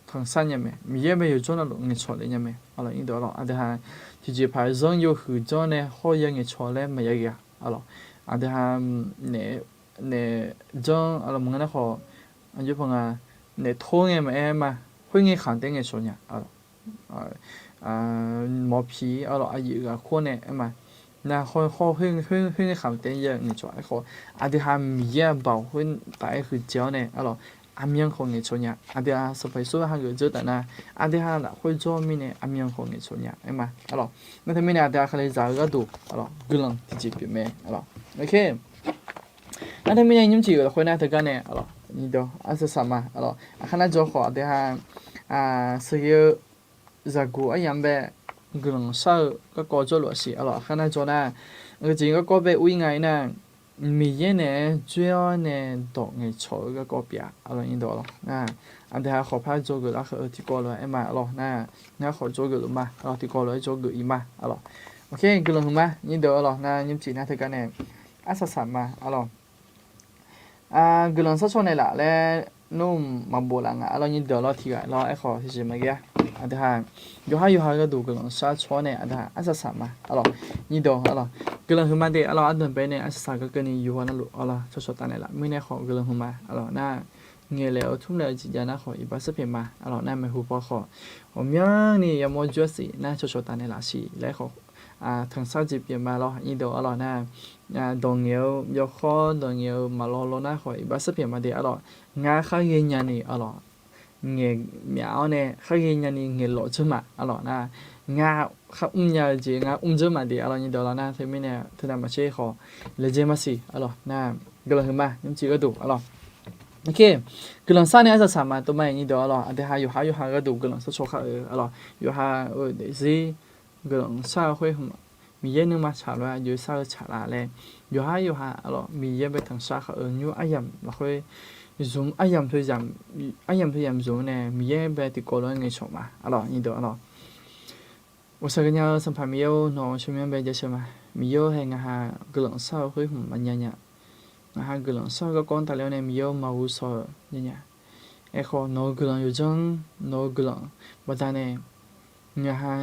tanqsar nya mae, Miqyaer-anr bae yawqjawr navluf ngaeqcawq le nya mae, aqlawq nyiqdawq, aqlawq aqdui ha tiqjeqpaq zanr yawhuiq janr nae hawr ya ngaeqcawq laer maqya ghae-a, aqlawq aqdui ha naeq-aer naef janr arlawq maqngeur nar khawf, aqjox paq nga, naef tor ngae maqaer ma, khoerngae khamq taef ngaeqcawq nya arlawq. Mawq piq arlawq aqyuif ghaq kur nae aer ma. Nar khoer khoerngae khamq taef ya ngaeqcawq aerkhawf, aqdui ha Miqyaer-aq baoq khoertav-aer huiqdzaeq-awr nae arlawq, aqmyan khawf ngaeqcawq nya. Aqdui ha Sanqpaq Yeqsur hageuf dzeur taf nar, aqdui ha lafkhoer jawr mirnae aqmyan khawf ngaeqcawq nya aer ma arlawq. Nar teumirnae aqdui ha kalizaq-eu gharduq arlawq guiqlanq tiqjeq pyeuf mae arlawq. Nar teumirnae nymrcif-euq lafkhoer nar teugar nae arlawq, nyiqdawq arsaq saq ma arlawq. Aqkar nar jawr khawf aqdui ha sheuqghae-eu zaqguq aryamq bae guiqlanq shar-eu garkawv jawrluf-a siq arlawq. Aqkar nar jawr nar, aqgeujeq garkawv bae ur-ir nga-ir nar, Miqyaer naeq-aer dzoer-awr nae dawq ngaeqcawq-eu garkawv pyeuf-a arlawq. Nyiqdawq arlawq nar, aqdui ha khawf par dzawgeuf lar-eu tiqkawv lof-aer aer ma arlawq. Nar, ngar khawf dzawgeuf luf ma arlawq, tiqkawv lof-aer dzawgeuf-ir ma arlawq. Oke, guiqlanq huiq ma. Nyiqdawq arlawq nar, nymrcif nar teugar nae arsaq saq ma arlawq. Guiqlanq shar caw naeqlaf laer nmr maqbof laf nga arlawq. Nyiqdawq lawr tiqghaq lawr aerkhawf tiqjeq maqghae-a. Aqdui ha yawqhar yawqha gharduq guiqlanq shar caw-awr nae aqdui ha arsaq saq ma arlawq. Nyiqdawq arlawq, guiqlanq huiq ma de arlawq. Ardanqbae nae arsaq saq garkawv ni yawqha navluf arlawq cawcaw taf naeqlaf mirnae khawf guiqlanq huiq ma arlawq. Nar ngaeqlaef-eu tmrlaef-eu jeq jav nar khawf iqbax sarpyaeq ma arlawq. Nar maeqhu paw khawf ghawqmyanrni yamawr jawr-a siq nar cawcaw taf naeqlaf siq laer khawf tanqsar jeq pyeuf ma lawr. Nyiqdawq arlawq nar, dawq ngaeq-eu yawkhawr dawq ngaeq-eu maqlaw law nar khawf iqbax sarpyaeq ma de arlawq. Ngar kharghae nyani arlawq ngaeq myaf-awr nae kharghae nyani ngaeqlawf dzeur ma arlawq. Nar ngar khar mrnya-eu jeq ngar mr dzeur ma de arlawq. Nyiqdawq lawr nar teumirnae teunav maqtser khawf laejae maqsiq arlawq. Nar guiqlanq huiq ma nymrcif gharduq arlawq. Oke, guiqlanq shar nae arsaq saq ma tov ma-iq nyiqdawq arlawq. Aqdui ha yawqhar yawqha gharduq guiqlanq shar caw khar-eu arlawq. Yawqha-euq daefzir guiqlanq shar-eu khoer hmq Miqyaer nuima tsaq lof-aer aqjox shar-eu tsaqlaf laer yawqhar yawqha arlawq Miqyaer bae tanqshar khar-eu nymr aryamq lafkhoer zmq aryamq aryamq teu yamq zmq nae Miqyaer bae tiqkawv lof-aer ngaeqcawq ma arlawq. Nyiqdawq arlawq. Ghawqshaq gaqnya-eu Sanqpaq Miqyaer-or, nawq-euq tsawrmyanr bae jasheuq ma. Miqyaer-or, hae ngaq ha guiqlanq shar-eu khoer hmq maqnya nya. Ngaq ha guiqlanq shar-eu garkawv tafler-awr nae Miqyaer-or, maqghovshaw-eu nya nya. Aerkhawf nawq-eu guiqlanq yawdzanr, nawq-eu guiqlanq baqdanae ngaq ha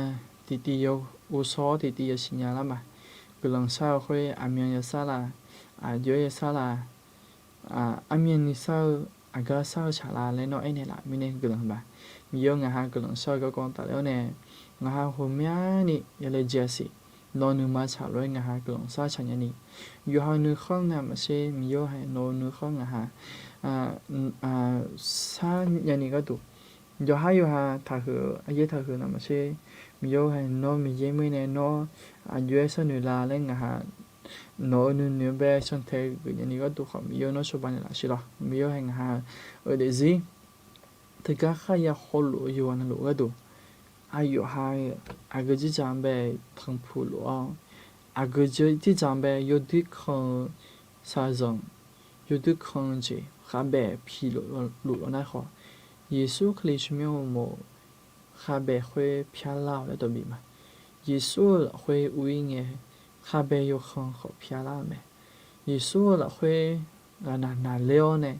tiqtiv yaghovshaw-awr tiqtiv yasiq nya lar ma. Guiqlanq shar-eu khoer aqmyan yasar la, aqjox-aer yasar la, armyan ni shar-eu, aqgar shar-eu tsaqlaf laer nawr aernaeq laf mirnae guiqlanq ma. Miqyaer-or, ngaq ha guiqlanq shar-eu garkawv tafler-awr nae ngaq ha ghawqmyani yalae jeq-a siq. Nawq-eu nuima tsaq lof-aer ngaq ha guiqlanq shar tsaq nyani, yawqha nuikhanr navmaqtser Miqyaer-or, hae nawq-eu nuikhanr ngaq ha shar nyani gharduq, yawqhar yawqha taqhuiq-eu aryaer taqhuiq navmaqtser Miqyaer-or, hae nawr Miqyaer mirnae nawr aqjox-aer sharnoeq la laer ngaq ha nawq-eu nuinoeq bae cantae geuf nyani gharduq khawf Miqyaer-or, nawr cawba naeqlaf siq lawq. Miqyaer-or, hae ngaq ha-euq daefzir teugar kharya hawluf-eu yawqghaq navluf gharduq, aqyawf ha aqgeu dzerdzaq-anr bae tanqpuq lof-awr, aqgeu dzerdzaq-anr bae yawduir kan-eu shaqzanq, yawduir kan-eu jeq khavbae piluf luf lawq nar khawf, Yeqsur Kali tsawrmyanr uqmov khavbae khoer pyar lar-awq laer dawq bif ma. Yeqsur-euq lafkhoer ur-ir ngae, khavbae yawkhanq khawf pyar lar-eu mae. Yeqsur-euq lafkhoer ghaqnaq naqler-awr nae,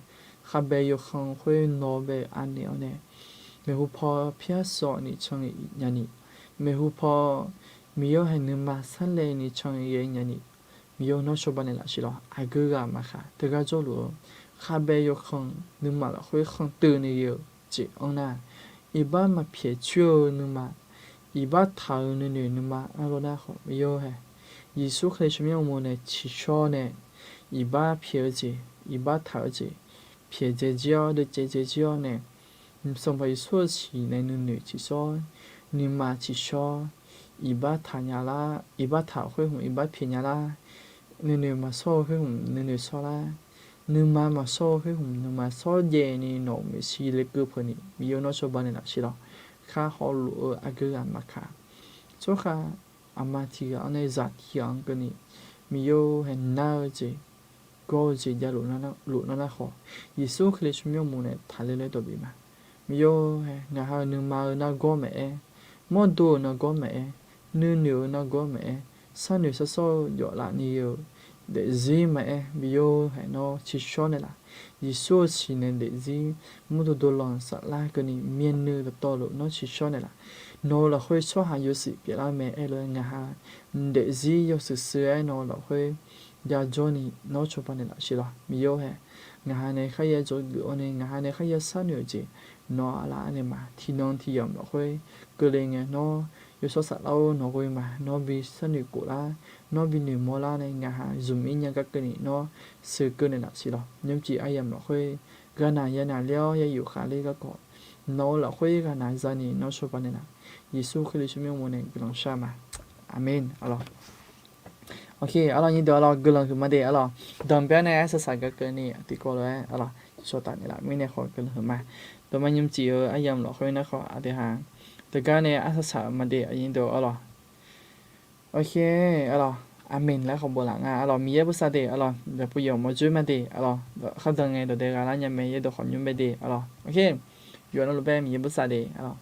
khavbae yawkhanq khoer nawr bae anaeq-awr nae, maeqhu paw pyar sawq ni can nyani, maeqhu paw Miqyaer-or, hae nuima sarlae ni can ghae nyani, Miqyaer-or, nawr cawba naeqlaf siq lawq. Aqgeu ghaq maqkhaq teugar jawrluf-eu khavbae yawkhanq nuima lafkhoer khanqtuiv ni ghae-eu jeq-anr nar, iqbax maqpyaeq coer-eu nuima, iqbax taq-eu nuinoeq nuima arlawr nar khawf Miqyaer-or, hae Yeqsur Kali tsawrmyanr uqmov nae tsiqshawr nae iqbax pyaeq-eu jeq, iqbax taq-eu jeq pyaeq dzae jir-awr, deuvcaev dzae jir-awr nae, Sanqpaq Yeqsur-euq siq nae nuinoeq tsiqshawr, nuima tsiqshawr, iqbax taq nya lar, iqbax taq khoer hmq iqbax pyaeq nya lar, nuinoeq maqshawr-eu khoer hmq nuinoeq shawr lar, nuima maqshawr-eu khoer hmq nuima shawr jaev ni nawq-euq maeqshi lekeuv peuq ni Miqyaer-or, nawr cawba naeqlaf siq lawq. Khar hawluf-eu aqgeu ghaq maqkhaq, tsawrkhav aqma tiq ghaq-anr nae zaq tiq ghaq-anr keuvni Miqyaer-or, hae nar-eu jeq, gawr-eu jeq javluf luf nar nar khawf, Yeqsur Kali tsawrmyanr uqmov nae taqler laer dawq bif ma. Miqyaer-or, hae ngaq ha-euq nuima-eu nargawr maqaer, mawrdo-euq nargawr maqaer, nuinoeq-eu nargawr maqaer, sharnoeq sharshawr-eu jawf laf ni ghae-eu daefzir maqaer, Miqyaer-or, hae nawr tsiqshawr naeqlaf. Yeqsur-euq siq nae daefzir mawrdo dov lanq saflar keuvni myavnuiv dawqtawvluf nawr tsiqshawr naeqlaf. Nawq-euq lafkhoer tsawrhaq yawshuif pyeuflar mae aer lof-aer ngaq ha daefzir yawshuif shuif-aer nawq-eu lafkhoer jajawr ni nawr cawba naeqlaf siq lawq. Miqyaer-or hae, ngaq ha nae kharya dzawgeuf-awr nae ngaq ha nae kharya sharnoeq-euq jeq nawr arlaf naeq ma. Tiqnan tiqyamq lafkhoer keuvle ngae nawr yawshawr saflar-or nawq ghoe ma. Nawr bi sharnoeq khof lar, nawr bi noeqmawr lar nae ngaq ha zmq ir nya gar keuvni nawr sheuqkeuv naeqlaf siq lawq. Nymrcif aryamq lafkhoer ghaqnaq yanaq ler-awr yayuf khaqler garkawv nawq-eu lafkhoer ghaqnaq zani nawr cawba naeqlaf. Yeqsur Kali tsawrmyanr uqmov nae guiqlanq shar ma. Aqmeq. Arlawq, aqnyir deuq arlawq guiqlanq huiqma de arlawq. Danqbae-awr nae arsaq saq gar keuvni tiqkawv lof-aer arlawq, cawtaf naeqlaf mirnae khawf guiqlanq huiqma. Dawqma nymrcif-eu aryamq lafkhoer narkhawf aqdui ha deuq gar nae arsaq saq-euq ma de aqnyir deuq arlawq. Arlawq, aqmeq laer khawf boflaf nga arlawq. Miqyaer bosav de arlawq. Daqpov yawq mawrdzoer ma de arlawq. Khar dan ngae dawqdae ghaq lar nya mae yaerdawq khawf nymr mae de arlawq. Yawqnan luf bae Miqyaer bosav de arlawq.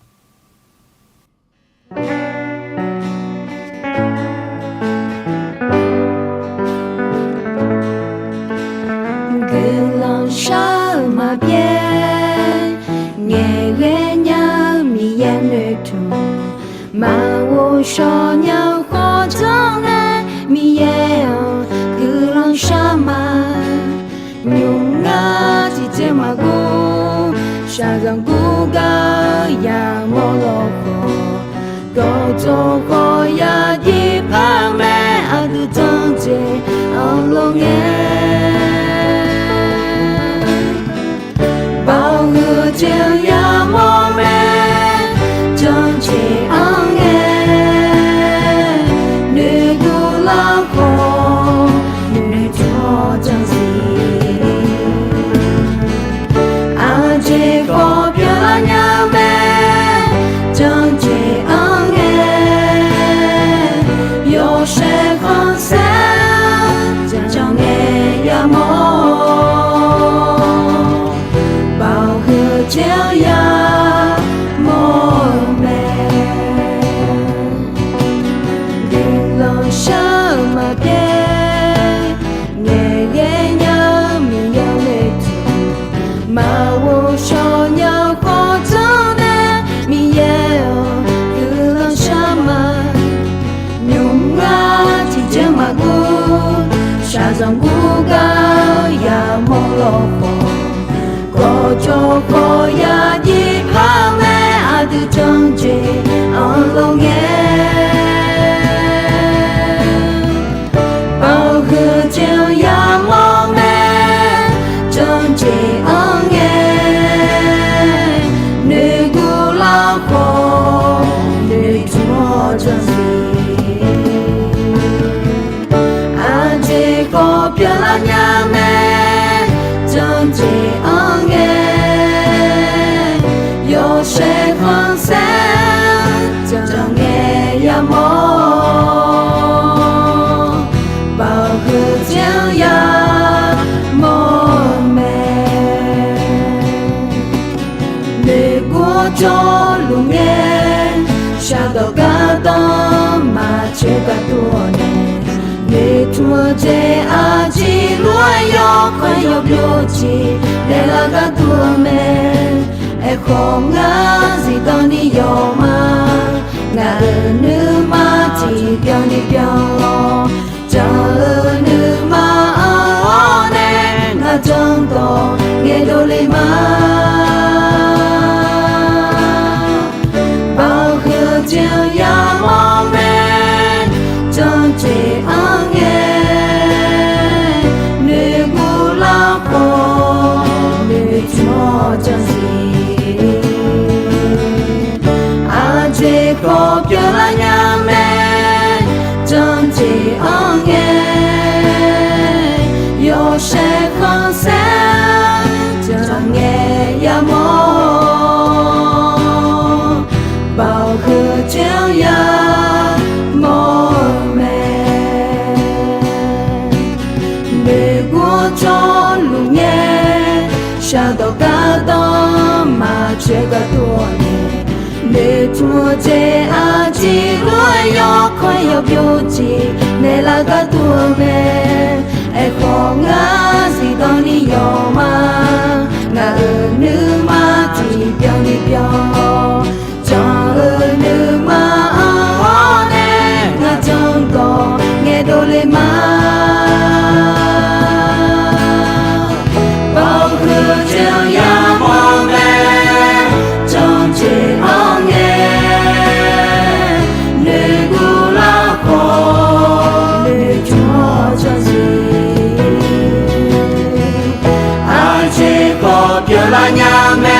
Guiqlanq shar-eu maqbyaer, ngaeqghae nya-eu Miqyaer noeqtmq, maqghovshaw nya-eu khawf janrnae, Miqyaer-anr guiqlanq shar ma. Nymr ngar tiqjeq maqguv, shaqzanq guv gar-eu yamawr lawkhawf, gawqjawq khawf yajir par mae, aqdui janrjeq anr lof ngae. Baoq huiq jeq-eu yamawr mae, janrjeq anr ngae, noeqguv lawkhawf noeqtmq-awr janrziq. Aqjeq khawf pyeuflar nya mae, janrjeq anr ngae, yawshaef khanqsaer janrngae yamawr, baoq huiq jeq-anr yamawr-eu mae. Guiqlanq shar-eu maqbyaer, ngaeqghae nya-eu Miqyaer noeqtmq, maqghovshaw nya-eu khawf janrnae, Miqyaer-anr guiqlanq shar ma. Nymr ngar tiqjeq maqguv, shaqzanq guv gar-eu yamawr lawkhawf, gawqjawq khawf yajir par mae, aqdui janrjeq anr lof ngae. Baoq huiq jeq-eu yamawr mae, janrjeq anr ngae, noeqguv lawkhawf noeqtmq-awr janrziq. Aqjeq khawf pyeuflar nya mae, janrjeq anr ngae, yawshaef khanqsaer janrngae yamawr, baoq huiq jeq-anr yamawr-eu mae. Noeqguv jawrluf ngae, shaqdawq gardanr maqcoer gaq dur-awr nae, noeqtmq-eu jeq aqjeq lof-aer yawkawr yawbyov jeq naeqlaf gaq dur-eu mae. Aerkhawf ngar zifdan ni yawma, ngaq-euq nuima tiqbyan ni byan-awr, jan-eu nuima anr-awr nae, ngaq janrdawq ngaeqdov le ma. Baoq huiq-eu jeq-anr yamawr mae, janrjeq anr ngae, noeqguv lawkhawf noeqtmq-awr janrziq. Aqjeq khawf pyeuflar nya mae, janrjeq anr ngae, yawshaef khanqsaer janrngae yamawr, baoq huiq jeq-anr yamawr-eu mae. Noeqguv jawrluf ngae, shaqdawq gardanr maqcoer gaq dur-awr nae, noeqtmq-eu jeq aqjeq lof-aer yawkawr yawbyov jeq naeqlaf gaq dur-eu mae. Aerkhawf ngar zifdan ni yawma, ngaq-euq nuima tiqbyan ni byan-awr, jan-eu nuima anr-awr nae, ngaq janrdawq ngaeqdov le ma. nya mae.